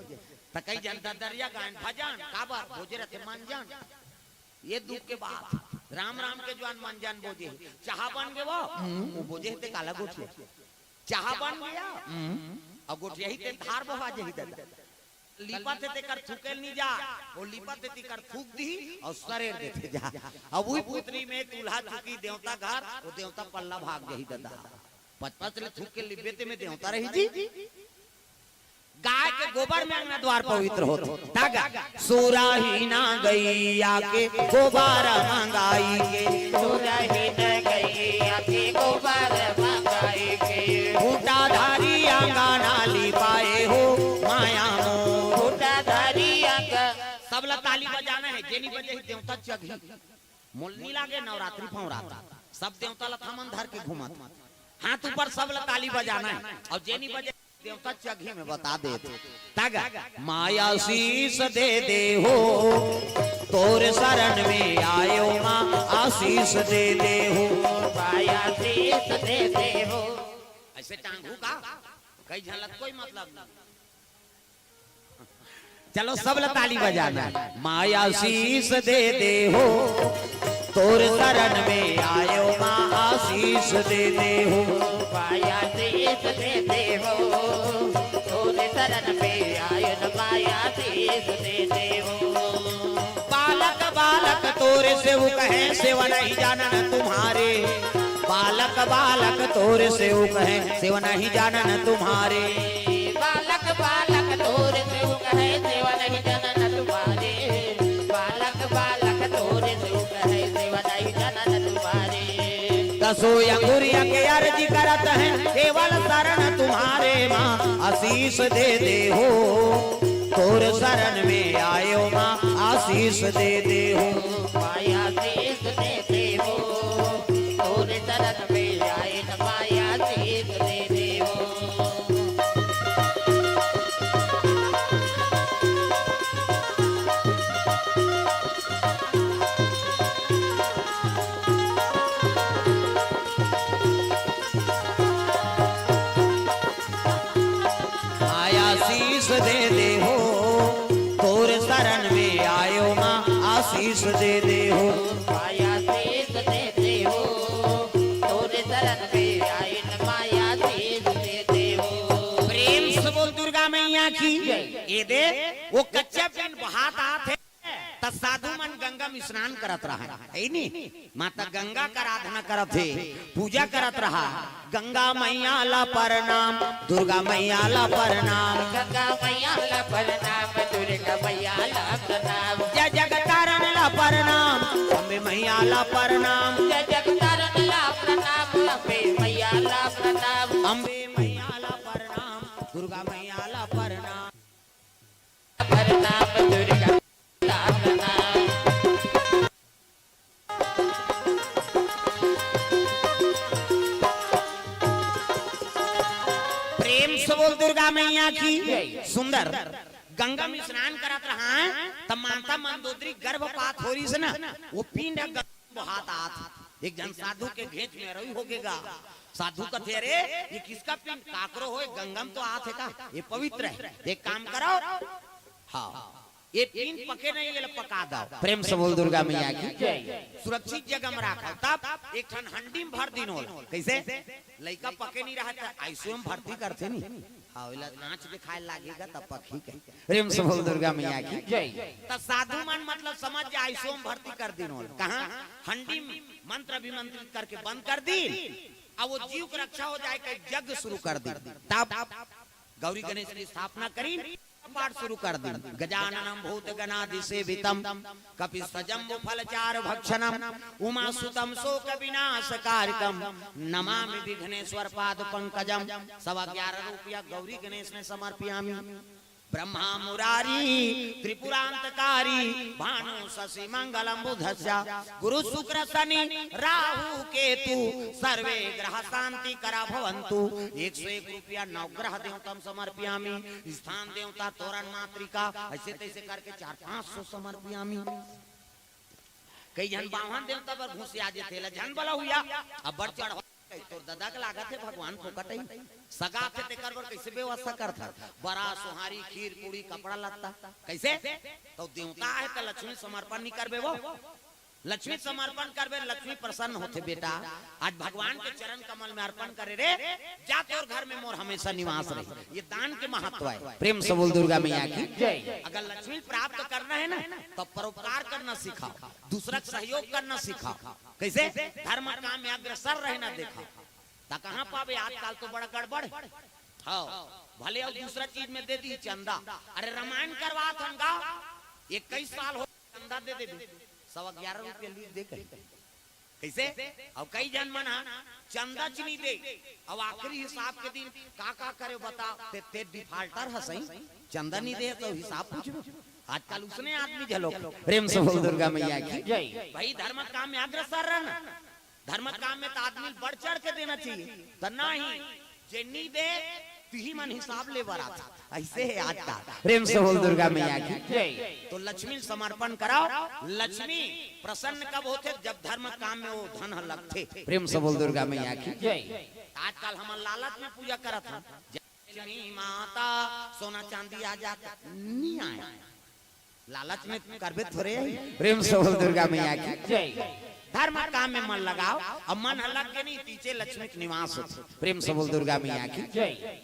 त कई झन ददरिया गायन भजन, काबर बोजे रथे मंजन। ए दुख के बात, राम राम के जुवार मंजन बोजे हे। चाहा बन गे वो, हम्म, ओ बोजे हे ते काला गोठिया। चाहा बन गे, हम्म, अउ गोठियाही ते धार बोहा जाही ददा। लिपत हे तेकर थूके ल नी जा, ओ लिपत हे तेकर थूक दिही अउ सरेर देथे जा। अब उही पुतरी में चूल्हा चुकी देवता घर, ओ देवता पल्ला भाग जाही ददा। पचपच ले थूक के लिपबे ते में देवता रही जी। गाय के गोबर में अंगना द्वार पवित्र होथे। त गा, सुरही ना गइया के गोबर मंगाई के। सुरही ना गइया के गोबर मंगाई के। खूंटा धारी जेनी बजे ही देवता चघी। मोल नी लागे नवरात्रि फवरात्रि। सब देवता ल थमन धर के घूमत। हाथ ऊपर, सब ल ताली बजाना हे। अउ जेनी बजे देवता चघी में बता देत। तग माया शीश दे दे हो, तोर शरण में आयो माँ आशीष दे दे हो। माया शीश दे दे हो। ऐसे टांगू का? कई झलक कोई मतलब नहीं। चलो सब ल ताली बजाना। माया शीश दे दे हो, तोर शरण में आयो माँ आशीष दे दे हो। माया शीश दे दे हो, तोर शरण में आयो न माया शीश दे दे हो। बालक बालक तोर सेवक है, सेवा नहीं जानन तुम्हारे। बालक बालक तोर सेवक है, सेवा नहीं जानन तुम्हारे। बालक बालक तोर सेवक है, सेवा नहीं जानन तुम्हारे। बालक बालक तोर सेवक है, सेवा नहीं जानन तुम्हारे। दसो अंगुरिया के अर्जी करत है, केवल शरण तुम्हारे माँ आशीष दे दे हो। तोर शरण में आयो माँ आशीष दे दे हो। माया शीश दे दे हो, तोर शरण में आए न माया शीश दे दे हो। माया शीश दे दे हो, तोर शरण में आयो माँ आशीष दे दे हो। माया शीश दे दे हो, तोर शरण में आए न माया शीश दे दे हो। प्रेम से बोल दुर्गा मैया की। ये दे, वो कच्चा पिंड भात आत हे, त साधु मन गंगा में स्नान करत रहा, हे नी? माता गंगा का आराधना करत हे, पूजा करत रहा। गंगा मैया ला प्रणाम, दुर्गा मैया ला प्रणाम। गंगा मैया ला प्रणाम, दुर्गा मैया ला प्रणाम। जय जगतारण ला प्रणाम, अम्बे मैया ला प्रणाम। जय जगतारण ला प्रणाम, अम्बे मैया ला प्रणाम। अम्बे मैया ला प्रणाम, दुर्गा मैया ला प्रणाम। प्रणाम दुर्गा ला प्रणाम। प्रेम से बोल दुर्गा मैया की। सुंदर। गंगा में स्नान करत रहा, त माता मंदोदरी गर्भपात हो रहिस ना, वो पिंड गंगा में बहात आत। एक झन साधु के घेंच में रही हो गे गा। साधु कथे, "अरे, ये किसका पिंड?" "काकरो होय, गंगा में तो आत हे का? ये पवित्र हे। एक काम करो।" हाँ, ये पिंड पके नहीं, ये ला पका दव। प्रेम से बोल दुर्गा मैया की। जय। सुरक्षित जगह में राखव। तब एक ठन हंडी में भर दिन ओला। कैसे? लइका पके नहीं रहा त आईसीयू में भर्ती करथे नी। हाँ, ओला आँच देखाए लागेगा तब पकही कही। प्रेम से बोल दुर्गा मैया की। जय। त साधु मन मतलब समझ जा आईसीयू में भर्ती कर दिन ओला। कहाँ? हंडी में मंत्र अभिमंत्रित करके बंद कर दी। अब वो जीव की रक्षा हो जाए, कहीं यज्ञ शुरू कर दी। तब गौरी गणेश की स्थापना करी, पाठ शुरू कर दी। गजाननम भूत गणादि सेवितम, कपित्थ जम्बू फल चारु भक्षणम, उमा सुतम शोक विनाश कारकम, नमामि विघ्नेश्वर पाद पंकजम। सवा ग्यारह रुपया गौरी गणेश में समर्पयामि। ब्रह्मा मुरारी त्रिपुरांतकारी, भानु शशि मंगलम बुधस्य, गुरु शुक्र शनि राहु केतु, सर्वे ग्रह शांति करा भवंतु। एक सौ एक रुपया नवग्रह देवतम समर्पयामि, स्थान देवता तोरण मातृका, ऐसे तैसे करके चार पाँच सौ समर्पयामि। कई झन बावन देवता बर घुसिया जेथे ला झन बला हुआ, अब्बड़ चढ़ तोर ददा के लागत हे भगवान फोकट ही। सगा थे तेकर बर कैसे व्यवस्था करत हस? बरा, सोहारी, खीर, पूड़ी, कपड़ा लत्ता। कैसे? तो देवता हे त लक्ष्मी समर्पण नहीं करबे वो? लक्ष्मी समर्पण करबे, लक्ष्मी प्रसन्न होथे बेटा। आज भगवान के चरण कमल में अर्पण करे रे, जा तोर घर में मोर हमेशा निवास रही। ये दान के महत्व हे। प्रेम से बोल दुर्गा मैया की। जय। अगर लक्ष्मी प्राप्त करना हे ना, तो परोपकार करना सिखाव, दूसरा के सहयोग करना सिखाव। कैसे? धर्म काम में अग्रसर रहना देखा। त कहाँ पाबे? आजकल तो बड़ा गड़बड़ हे। हाँ, भले अउ दूसरा चीज में दे दी चंदा। अरे रामायण करवात हन गा, इक्कीस साल हो चंदा दे देबे, सवा ग्यारह रुपया लिख दे कही। कैसे? अउ कई झन मन हा चंदा च नहीं दे, अउ आखिरी हिसाब के दिन का का करे बता, ते, ते डिफाल्टर हसई, चंदा नहीं दे तो हिसाब पूछबे। आजकल उसने आदमी झलोक। प्रेम से बोल दुर्गा मैया की। जय। भाई, धर्म काम में अग्रसर रहना, धर्म काम में तो आदमी बढ़ चढ़ के देना चाहिए। तो नहीं, जे नी दे, तिही मन हिसाब ले बरात। ऐसे है आज का। प्रेम से बोल दुर्गा मैया की। जय। तो लक्ष्मी समर्पण कराओ। लक्ष्मी प्रसन्न कब होथे? जब धर्म काम में वो धन ह लगथे। प्रेम से बोल दुर्गा मैया की। जय। आजकल हमन लालच में पूजा करत हन। लक्ष्मी माता, सोना चांदी आ जाता, नी आय। लालच में करबे थोरे। प्रेम से बोल दुर्गा मैया की। जय। धर्म काम में मन लगाओ, अब मन ह लग के नहीं, पीछे लक्ष्मी के निवास होथे। प्रेम से बोल दुर्गा मैया की। जय।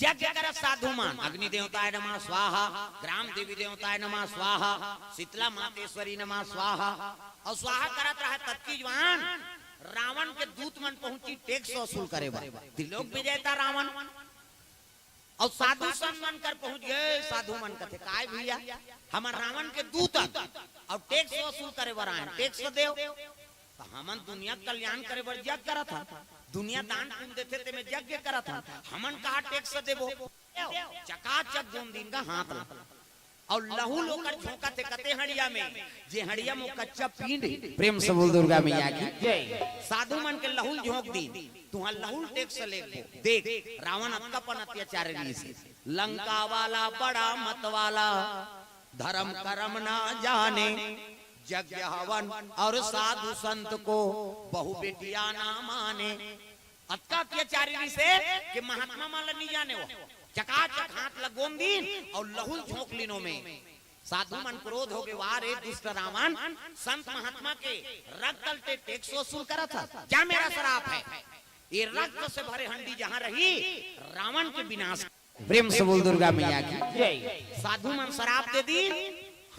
यज्ञ करत साधु मन, अग्नि देवताय नमः स्वाहा, ग्राम देवी देवताय नमः स्वाहा, शीतला मातेश्वरी नमः स्वाहा, अउ स्वाहा करत रहे। ततकी जुवान रावण के दूत मन पहुंची टैक्स वसूल करे बर। त्रिलोक विजेता रावण अउ साधु संत मन कर पहुंच गे। साधु मन कथे, "काय भैया, हमर रावण के दूत अउ टैक्स वसूल करे बर आए, टैक्स देव।" त हमन दुनिया के कल्याण करे बर यज्ञ करत हन, दुनिया दान पुण्य देथे, तेमे यज्ञ करत हन, हमन कहा टैक्स देबो? चकाचक गोंद दीन गा हाथ ला, अउ लहू ल ओकर झोंकत हे कते हंडिया में, जे हंडिया में कच्चा पिंड हे। प्रेम से बोल दुर्गा मैया की। जय। साधु मन के लहू ल झोंक दीन, तुहां लहू ल टैक्स लेगबो। देख, रावण अतका पन अत्याचारी रहिस हे। लंका वाला बड़ा मत वाला, धर्म करम ना जाने, यज्ञ हवन और साधु संत को, बहु बेटियां ना माने। अतका अत्याचारी रहिस हे कि महात्मा मन ला नी जाने वो। चकाचक हाथ ला गोंद दीन अउ लहू ल झोंक लीन ओमे। साधु मन क्रोध होगे, "वाह रे दुष्ट रावण, संत महात्मा के रक्त ल ते टैक्स वसूल करत हस, जा मेरा श्राप है, ये रक्त से भरे हंडी जहां रही, रावण के विनाश।" प्रेम से बोल दुर्गा मैया की। जय। साधु मन श्राप दे दीन,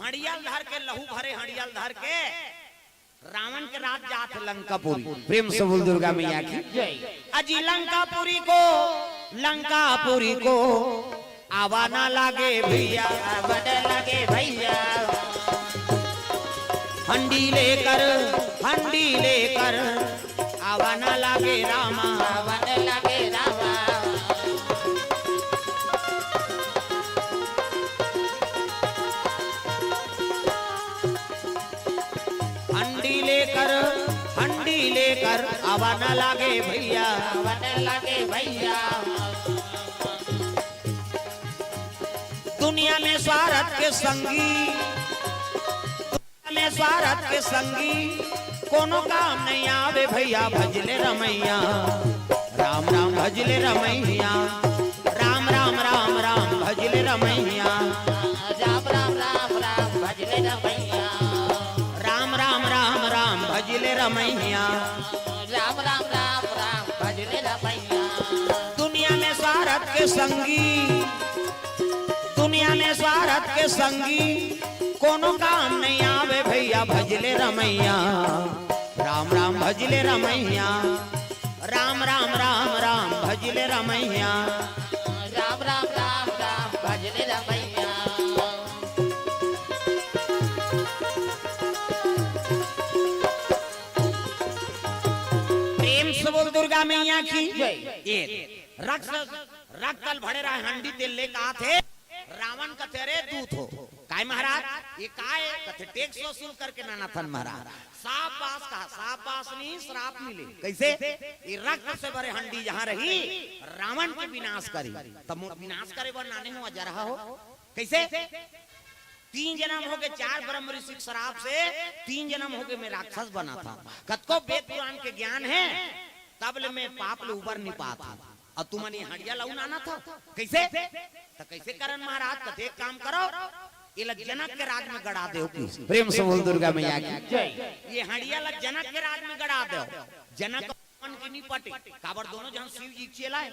हंडिया ल धर के, लहू भरे हंडिया ल धर के रावण के राज जात हे लंकापुरी। प्रेम से बोल दुर्गा मैया की। जय। अजी लंकापुरी को, लंकापुरी को आवा ना लागे भैया, आवा ना लागे भैया। हंडी लेकर, हंडी लेकर आवा ना लागे रामा, आवा ना लागे रामा। हंडी लेकर, हंडी लेकर आवा ना लागे भैया, आवा ना लागे भैया। दुनिया में स्वार्थ के संगी, में स्वार्थ के संगी, कोनो काम नहीं आवे भैया, भजले रमैया। राम राम भजले रमैया, राम राम राम राम भजले रमैया। राम राम राम राम भजले रमैया। राम राम राम राम भजले रमैया। राम राम राम राम भजले रमैया। दुनिया में स्वार्थ के संगी, दुनिया में स्वार्थ के संगी, कोनो काम नहीं आवे भैया, भजले रमैया। राम राम भजले रमैया, राम राम राम राम भजले रमैया। राम राम राम राम भजले रमैया। प्रेम से बोल दुर्गा मैया की। जय। ये रक्त, रक्त ल भरे रहे हंडी तेल लेके आथे। रावण कथे, "अरे दूत हो।" "काय महाराज, ये काय?" कथे, "टैक्स वसूल करके नाना थन महाराज।" साफ बास कहा, साफ बास नहीं, श्राप मिले। कैसे? ये रक्त से भरे हंडी जहां रही, रावण के विनाश करी। तब मोर विनाश करे बर नाने हो, अजरहा हो। कैसे? तीन जन्म होगे, चार ब्रह्म ऋषि के श्राप से तीन जन्म होगे, मैं राक्षस बना था। कतको वेद पुराण के ज्ञान है, तब ले मैं पाप ले उबर नहीं पात हूं। अउ तुमन ये हंडिया लहू नाना था, कैसे? त कैसे करन महाराज? कथे, "एक काम करो, ये ला जनक के राज में गड़ा देव।" प्रेम से बोल दुर्गा मैया की। जय। ये हंडिया ला जनक के राज में गड़ा देव। जनक मन के नी पटे, काबर दोनों जन शिव जी के चेला हे।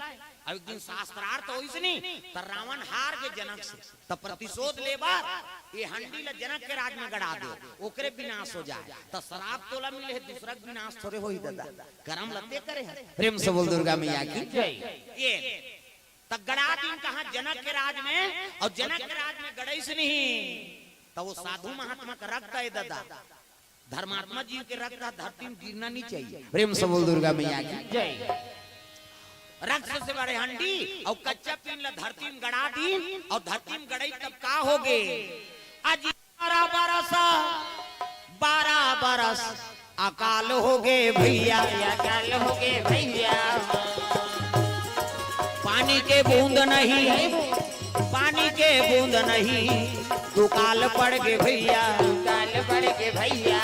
अब एक दिन शास्त्रार्थ होइस नी, त रावण हार गे जनक से, त प्रतिशोध लेबर ये हंडी ला जनक के राज में गड़ा दे, ओकरे विनाश हो जाए। त श्राप तोला मिले हे, दूसरा के विनाश थोड़े होही दादा, करम लते करे हे। प्रेम से बोल दुर्गा मैया की। जय। ये त गड़ा दिन कहा जनक के राज में, अउ जनक के राज में गड़इस नहीं, त वो साधु महात्मा का रक्त हे दादा। धर्मात्मा जीव के रक्त ह धरती में गिरना नहीं चाहिए। प्रेम से बोल दुर्गा मैया की। जय। रक्त से भरे हंडी अउ कच्चा पीन ल धरती म गड़ा दीन अउ धरती म गड़ई तब का होगे? अजी बारह बरस, बारह बरस अकाल होगे भइया। अकाल होगे भइया। पानी के बूंद नहीं, पानी के बूंद नहीं, दुकाल पड़ गे भइया। दुकाल पड़ गे भइया।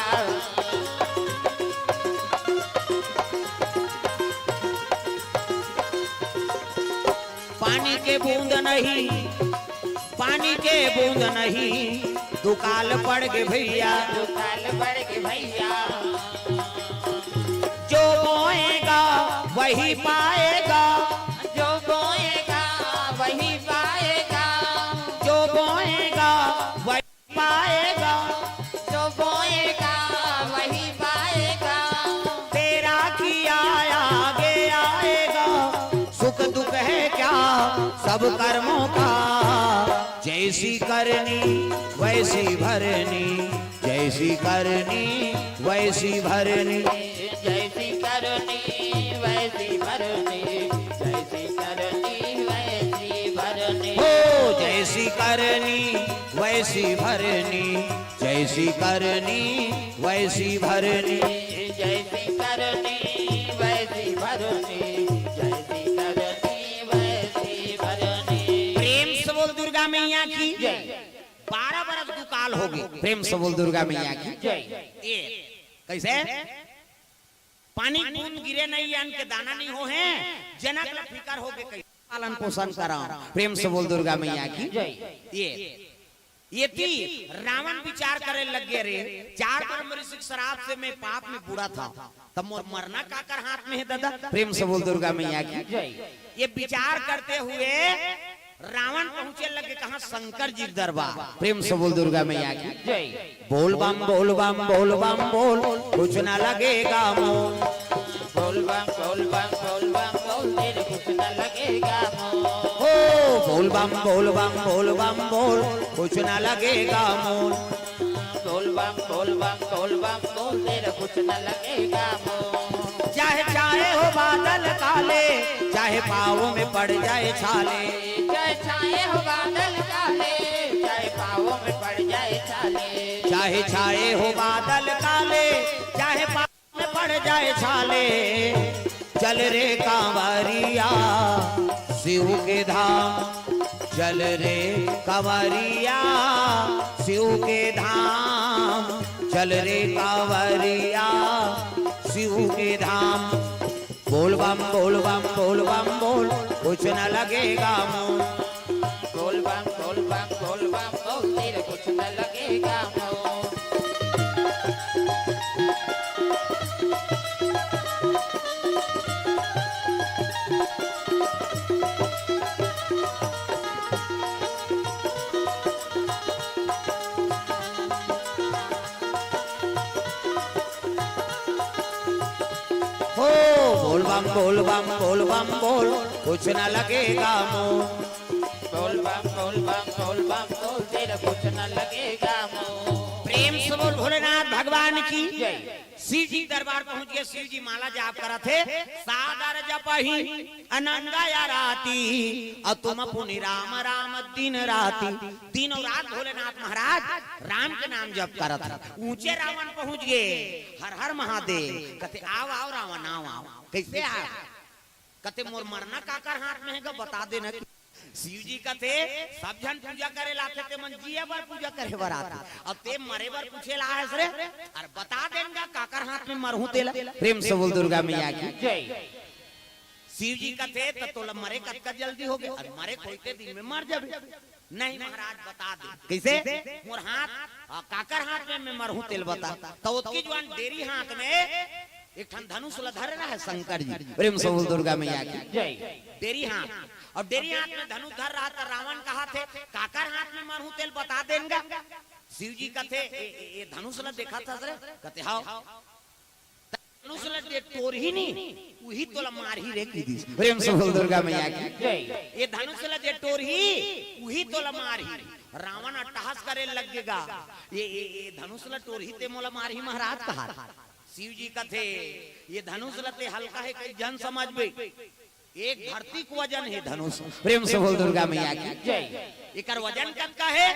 पानी के बूंद नहीं, पानी के बूंद नहीं, दुकाल पड़ गे भइया। दुकाल पड़ गे भइया। जो बोएगा वही पाएगा। जो बोएगा वही पाएगा। जो बोएगा वही पाएगा। जो बोएगा वही पाएगा। तेरा किया आगे आएगा। सुख दुख है क्या सब कर्मों का। जैसी करनी वैसी भरनी। जैसी करनी वैसी भरनी। जैसी करनी वैसी भरनी। जैसी करनी वैसी भरनी। हो जैसी करनी वैसी भरनी। जैसी करनी वैसी भरनी। जैसी करनी वैसी भरनी। जैसी करनी वैसी भरनी। प्रेम से बोल दुर्गा मैया की। जय। बारह बरस दुकाल होगे। प्रेम से बोल दुर्गा मैया की। जय। ए, कइसे? पानी बूंद गिरे नहीं, अन्न के दाना नहीं हो हे, जनक ल फिकर होगे कइसे पालन पोषण कराओ। प्रेम से बोल दुर्गा मैया की। जय। ए, एती रावण विचार करे लग गे, रे, चार ब्रह्म ऋषि के श्राप से मैं पाप में बूड़त हंव, त मोर मरना काकर हाथ में हे दादा? प्रेम से बोल दुर्गा मैया की। जय। ये विचार करते हुए रावण पहुंचे लगे कहां? शंकर जी के दरबार। प्रेम से बोल दुर्गा मैया की। जय। बोल बम बोल बम बोल बम बोल, कुछ ना लगेगा मोल। बोल बम बोल बम बोल बम बोल, तेरे कुछ ना लगेगा मोल। ओ बोल बम बोल बम बोल बम बोल, कुछ ना लगेगा मोल। बोल बम बोल बम बोल बम बोल, तेरा कुछ न लगेगा मोल। चाहे छाए हो बादल काले, चाहे पाँव में पड़ जाए छाले। चाहे छाए हो बादल काले, चाहे पाँव में पड़ जाए छाले। चाहे छाए हो बादल काले, चाहे पा- में पड़ जाए छाले। चल रे कांवरिया शिव के धाम, चल रे कांवरिया शिव के धाम, चल रे कांवरिया शिव के धाम। बोल बम बोल बम बोल बम बोल, कुछ न लगेगा मोल। बोल बम बोल बम बोल बम बोल, तेरे कुछ न लगेगा मोल। हो बोल बम बोल बम बोल बम बोल, कुछ ना लगेगा मोल। बोल बम बोल बम बोल बम बोल, तेरा कुछ ना लगेगा मोल। प्रेम से बोल भोलेनाथ भगवान की। जय। शिव जी के दरबार पहुंच गए, शिव जी माला जाप करत हे, सादर जपहि अनंग आराती, अउ तुम पुनि राम राम दिन राती। दिन अउ रात भोलेनाथ महाराज राम के नाम जप करत हे। ऊंचे रावण पहुंच गए, हर हर महादेव, कथे, "आव, आव रावण, आव, आव।" कइसे आव? कथे, "मोर मरना काकर हाथ में हे गा, बता देना।" शिव जी कथे, "सब झन पूजा करे ल आथे, ते मन जिए बर पूजा करे बर आथे, अउ ते मरे बर पूछे ल आए हस रे? अरे बता देन गा, काकर हाथ में मरहूं तेला।" प्रेम से बोल दुर्गा मैया की। जय। शिव जी कथे, "त तोला मरे कतका जल्दी होगे? अरे मरे कोई ते दिन में मर जाबे।" "नहीं महाराज, बता दे।" "कइसे?" "मोर हाथ, आ, काकर हाथ में मैं मरहूं तेला बता।" त ओतकी जुवार डेरी हाथ में एक ठन धनुष ल धरे रहे शंकर जी। प्रेम से बोल दुर्गा मैया की। जय। डेरी हाथ, अउ डेरी हाथ में धनुष धर रहा त रावण कहथे, "काकर हाथ में मरहूं तेला बता देन गा।" शिव जी कथे, "ए, ए, ए धनुष ल देखत हस रे?" कथे, "हव।" "धनुष ल जे टोरही नी, उही तोला मारही रे," कहि दिस। प्रेम से बोल दुर्गा मैया की। जय। "ए धनुष ल जे टोरही, उही तोला मारही।" रावण अट्टहास करे लग गे गा, "ए, ए, ए धनुष ल टोरही ते मोला मारही महाराज," कहा। शिव जी कथे, "ए धनुष ल ते हल्का हे कहि झन समझबे।" एक धरती के वजन हे धनुष। प्रेम से बोल दुर्गा मैया की जय। एकर वजन कतका हे?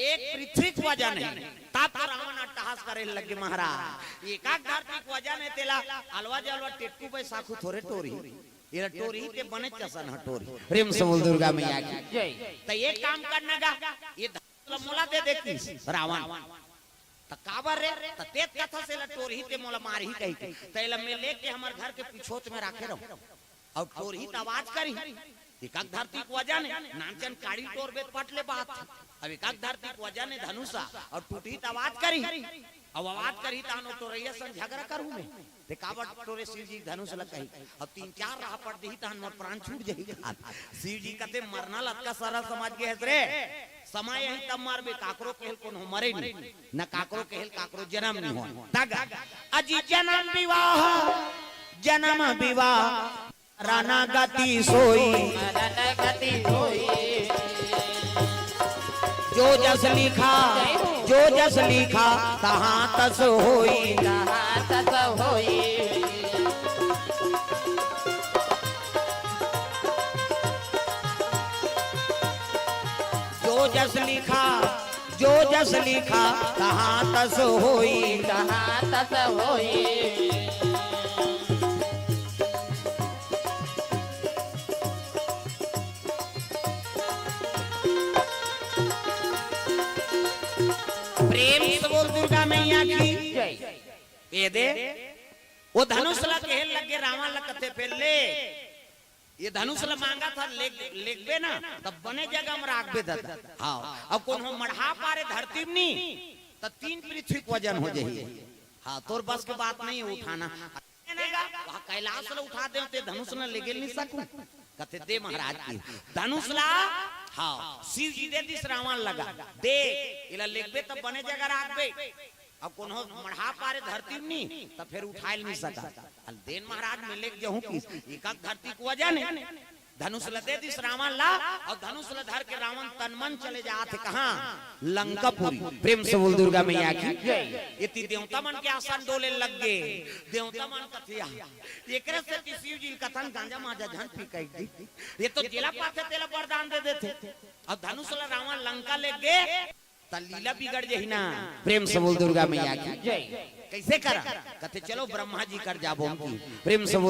एक पृथ्वी के वजन हे। तब तो रावण अट्टहास करे लगे, महाराज, एकाक धरती के वजन हे, तेला अलवा जलवा टेटकू बैसाखू थोरे टोरही। एला टोरही ते बने चसन ह टोरही। प्रेम से बोल दुर्गा मैया की जय। त एक काम करना गा, ये धनुष ल मोला दे दे किस रावण। त काबर रे? त तेत कथा से ला टोरही ते मोला मारही कही के। त एला मैं लेके हमर घर के पिछोत में राखे रहूं। अउ टोरही त आवाज करही। एकाक धरती के वजन हे, नानचन काड़ी टोरबे त पट ले बात। अब एकाक धरती के वजन हे धनुषा, अउ टूटही त आवाज करही। अउ आवाज करही तहान ओ टोरैया संग झगरा करहूं मैं। ते काबर टोरे शिव जी धनुष ल कही। अब तीन चार राहपट दिही तहान मोर प्राण छूट जही। शिव जी कथे, मरना ल अतका सरल समझ गे हस रे। समय अही तब मरबे, काकरो केहेल कोनो मरे नहीं, न काकरो केहेल काकरो जनम नहीं होय। तग अजी जनम विवाह, जनम विवाह, मरना गति सोई। मरना गति सोई। जो जस लिखा, जो जस लिखा, तहाँ तस होई। तहाँ तस होई। जो जस लिखा, जो जस लिखा, तहाँ तस होई। तहाँ तस होई। प्रेम से बोल दुर्गा मैया की जय। ए दे, ओ धनुष ला केहे लगे रावण ला कथे फेर ले। ये धनुष ल मांगत हस, लेग-, लेगबे ना, त बने जगह म राखबे ददा। हाँ, अब कोनो मढ़ा पारे धरती म नी, त तीन पृथ्वी के वजन हो जाही। हाँ, तोर बस के बात नहीं उठाना। वहाँ कैलाश ल उठा दे, ते धनुष ल लेगे नहीं सकूं। कथे दे महाराज की धनुष ला, हाँ, शिव जी दे दिस रावण लगा। दे, एला लेगबे त बने जगह राखबे। अब कोनो मढ़ा पारे धरती म नी, त फेर उठाए ल नहीं सका। अल देन महाराज में लेग जहूं किस, एकाक धरती के वजन हे। धनुष ल दे दिस रावण ला, अउ धनुष ल धर के रावण तन मन चले जात हे कहाँ? लंकापुरी। प्रेम से बोल दुर्गा मैया की। एती देवता मन के आसन डोले लग गे। देवता मन कथे, एकरे सेती शिव जी ल कथन गांजा मांजा झन पी कहि दी। ये तो जेला पाथे तेला वरदान दे देथे। अउ धनुष ल रावण लंका लेग गे। त लीला बिगड़ जही ना। प्रेम से बोल दुर्गा मैया की जय। कैसे करा? कथे चलो ब्रह्मा जी कर जाबो हम की। प्रेम से बोल